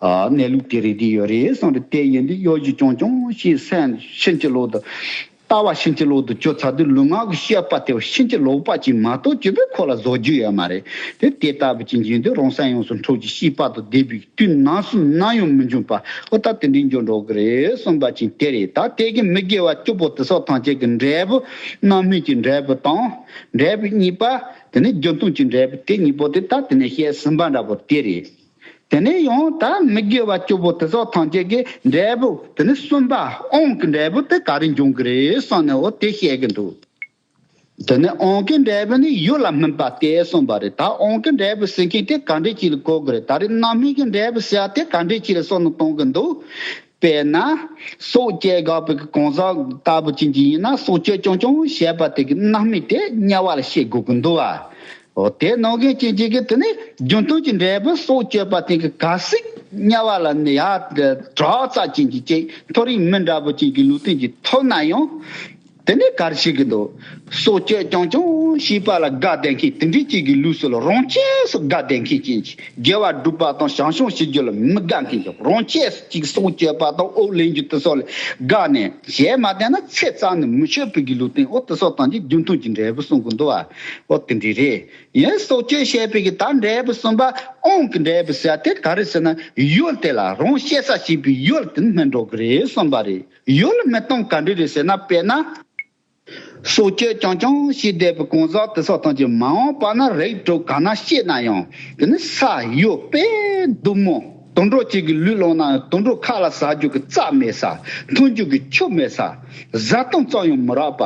ཨ་གནས་ལུགས་དེ་རེད། དེ་ཡོད་རེད་གསུངས་ཏེ་དེ་ཡིན་དུས་གཡོ་སྒྱུ་རྐྱང་རྐྱང་ཞིག་སེམས་ཕྱིན་ཅི་ལོག་ཏུ། ལྟ་བ་ཕྱིན་ཅི་ལོག་ཏུ་གྱུར་ཚར་དུས་ལུས་ངག་གི་སྤྱོད་པ་དེ་བ་ཕྱིན་ཅི་ལོག་པ་ཅིག་མ་གཏོགས་ཅི་བས་ཁོ་ལ་བཟོ་རྒྱུ་ཡོད་མ་རེད། དེ་དེ་ལྟ་བུ་ཅིག་ཡིན་དུས་རང་སེམས་ཡོངས་སུ་འཕྲོག་ཅིང་ཤེས་པ་དང་ལྡན་པའི་དུས་ནམ་སུ་ནམ་ཡང་མི་འབྱུང་བ། ཨོ་ད་དེ་འདྲའི་འབྱུང་འགྲོ་གི་རེད་གསུངས་པ་ཅིག་དེ་རེད། ད་དེ་གི་མི་དགེ་བ་བཅུ་པོ་དེ་སོགས་ཐམས་ཅད་ཀྱི་འབྲས་བུ་རྣམ་སྨིན་གྱི་འབྲས་བུ་དང་། འབྲས་བུ་གཉིས་པ་དེ་ནི་རྒྱུ་མཐུན་གྱི་འབྲས་བུ་དེ་གཉིས་པོ་དེ་ད་དེ་ནས་བཤད་ཟིན་པ་འདྲ་པོ་དེ་རེད། དེ་ནས་ཡང་ད་མི་དགེ་བ་བཅུ་པོ་དེ་སོགས་ཐམས་ཅད་ཀྱི་འབྲས་བུ་དེ་ནི་གསུམ་པ་དབང་གི་འབྲས་བུ་དེ་ག་རེ་འབྱུང་གི་རེད་གསུངས་ནས་འོ་དེ་བཤད་ཀྱི་འདུག་དེ་ནི་དབང་གི་འབྲས་བུ་ནི་ཡུལ་ལ་སྨིན་པ་སྟེ་གསུངས་པ་རེད། ད་དབང་གི་འབྲས་བུ་ཟེར་མཁན་དེ་ག་འདྲས་ཅིག་ལ་གོ་དགོས་རེད། ད་རེས་རྣམ་སྨིན་གྱི་འབྲས་བུ་ཟེར་ཡ་དེ་ག་འདྲས་ཅིག་ལ་བསམ་བློ་གཏོང་གི་འདུག་དཔེར་ན། སྲོག་གཅོད་དགོས་པའི་གང་ཟག་ལྟ་བུ་ཅན་གྱི་ཡིན་ན་སྲོག་གཅོད་རྐྱང་རྐྱང་བྱས་པ་དེ་གི་རྣམ་སྨིན་དེ་དམྱལ་བ་ལ་སྐྱེ་དགོས་ཀྱི་འདུག་བ། འོ་དེ་ནང་གི་ཅན་གཅིག་གི་དེ་ནི་རྒྱུ་མཐུན་གྱི་འབྲས་བུ་སྲོག་གཅོད་པ་དེ་གི་གལ་སྲིད་དམྱལ་བ་ལ་ནི་ཡ་དྲག་རྩ་ཅན་གྱི་ཅིག་མཐོ་རིས་མི་འདྲ་བོ་ཅན་གྱི་ལུས་རྟེན་གྱི་ཐོབ་ན་ཡང་། དེ་ནས་ག་རེ་བྱེད་ཀྱི་འདུག་སྲོག་གཅོད་རྐྱང་རྐྱང་བྱས་པ་ལ་དགའ་བསྡད་མཁན་དེ་འདྲའི་ཅིག་གི་ལུས་སུ་ལ་རང་ཆས་སུ་དགའ་བསྡད་མཁན་ཅན་གྱི་དགེ་བ་སྒྲུབ་པ་དང་བྱང་སེམས་ཞི་རྒྱུ་ལ་མི་དགའ་མཁན་ཅིག་རང་ཆས་སུ་ཅིག་སྲོག་གཅོད་པ་དང་དབུགས་ལེན་རྒྱུ་དེ་སོགས་ལ་དགའ་ནས་བྱས་མ་བསྡད་ན་ཚེ་རྩ་ནས་མི་ཆོད་པའི་གི་ལུས་རྟེན་འོ་དེ་སོགས་དང་ཅིག་རྒྱུ་མཐུན་གྱི་འབྲས་བུ་གསུང་གི་འདུག་བ། འོ་དེ་འདྲ་རེད། ཡིན་སྲོག་གཅོད་བྱས་པའི་གི་ད་འབྲས་བུ་གསུམ་པ་དབང་གི་འབྲས་བུ་ཟེར་དེ་ག་རེ་ཟེར་ན་ཡུལ་དེ་ལ་རང་སྐྱེ་ས་བྱེད་པའི་ཡུལ་དེ་ནི་སྨིན་འགྲོ་གི་རེད་གསུངས་པ་རེད། ཡུལ་སྨིན་སྟངས་ག་འདྲ་རེད་ཟེར་ན་དཔེར་ན། སྲོག་གཅོད་རྐྱང་རྐྱང་བྱས་བསྡད་པའི་གང་ཟག་དེ་སོགས་ཐམས་ཅད་མ་འོངས་པ་ན་རིགས་དྲུག་ག་ན་སྐྱེས་ན་ཡང་དེ་ནི་ས་ཡུལ་དཔེ་སྡུག་མོ་དུད་འགྲོ་གཅིག་གི་ལུས་བླངས་ན་ཡང་དུད་འགྲོ་ཁ་ལ་ཟ་རྒྱུ་གི་རྩྭ་མེད་ས། འཐུང་རྒྱུ་གི་ཆུ་མེད་ས། བཟའ་བཏུང་ཙམ་ཡང་མི་རག་པ།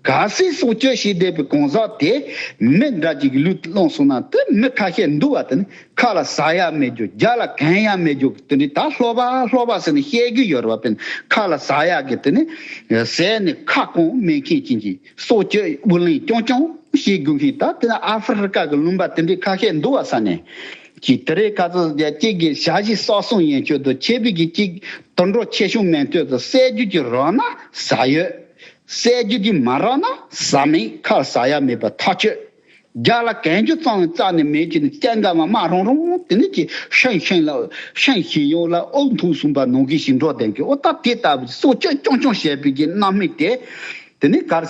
གལ་སྲིད་སྲོག་གཅོད་བྱས་བསྡད་པའི་གང་ཟག་དེ་མི་འདྲ་གཅིག་གི་ལུས་བླངས་སོང་ན་དེ་མི་ཁ་ཤས་འདུག་བ། དེ་ནི་ཁ་ལ་ཟ་ཡ་མེད་རྒྱུ་རྒྱབ་ལ་གན་ཡ་མེད་རྒྱུ་དེ་འདྲའི་ད་ལྷོད་པ་ལྷོད་པ་ཟེར་ནས་བཤད་རྒྱུ་ཡོད་རེད་བ། དཔེར་ན་ཁ་ལ་ཟ་ཡ་གི་དེ་ནི་ཟས་ནི་ཁ་སྐོང་མེད་མཁན་ཅན་གྱི་སྲོག་གཅོད་དབུགས་ལེན་རྐྱང་རྐྱང་བྱེད་དགོས་མཁན་ད་དེ་ནི་ཨ་ཧྥེ་རི་ཀ་གི་ལུང་པ་དེ་འདྲའི་ཁ་ཤས་འདུག་བ་ས་ནས། གྱི་དེ་རེད། ཁ་ཚ་ཟེར་གཅིག་གི་ཞ་ཞི་སོག་སོང་ཡན་ཆོད་དུ་ཁྱེད་བི་གི་གཅིག་དུད་འགྲོ་ཆེ་ཆུང་མེད་དུས་སུ་བསད་རྒྱུ་གྱི་རོགས་ན་ཟ་ཡོད། བསད་རྒྱུ་གྱི་མ་རོགས་ན་ཟ་མེད་ཁར་ཟ་ཡ་མེད་པ་ཐག་ཆོད། རྒྱ་ལ་གན་རྒྱུ་གཙང་རྩ་ནས་མེད་ཀྱི་ནི་སྐྱེ་འགའ་མ་མ་རོང་རོང་དེ་ནི་ཀྱི་ཧྲན་ཧྲན་ལ་ཧྲན་ཞིང་ཡོང་ལ་ཨོ་འཐུང་སུམ་པ་ནང་གི་ཞིང་འགྲོ་ལྡན་གྱི་ཨོ་ད་དེ་ལྟ་བུ་སྲོག་གཅོད་ཅོང་ཅོང་བྱས་པའི་གི་རྣམ་སྨིན་དེ་དེ་ནི་གར།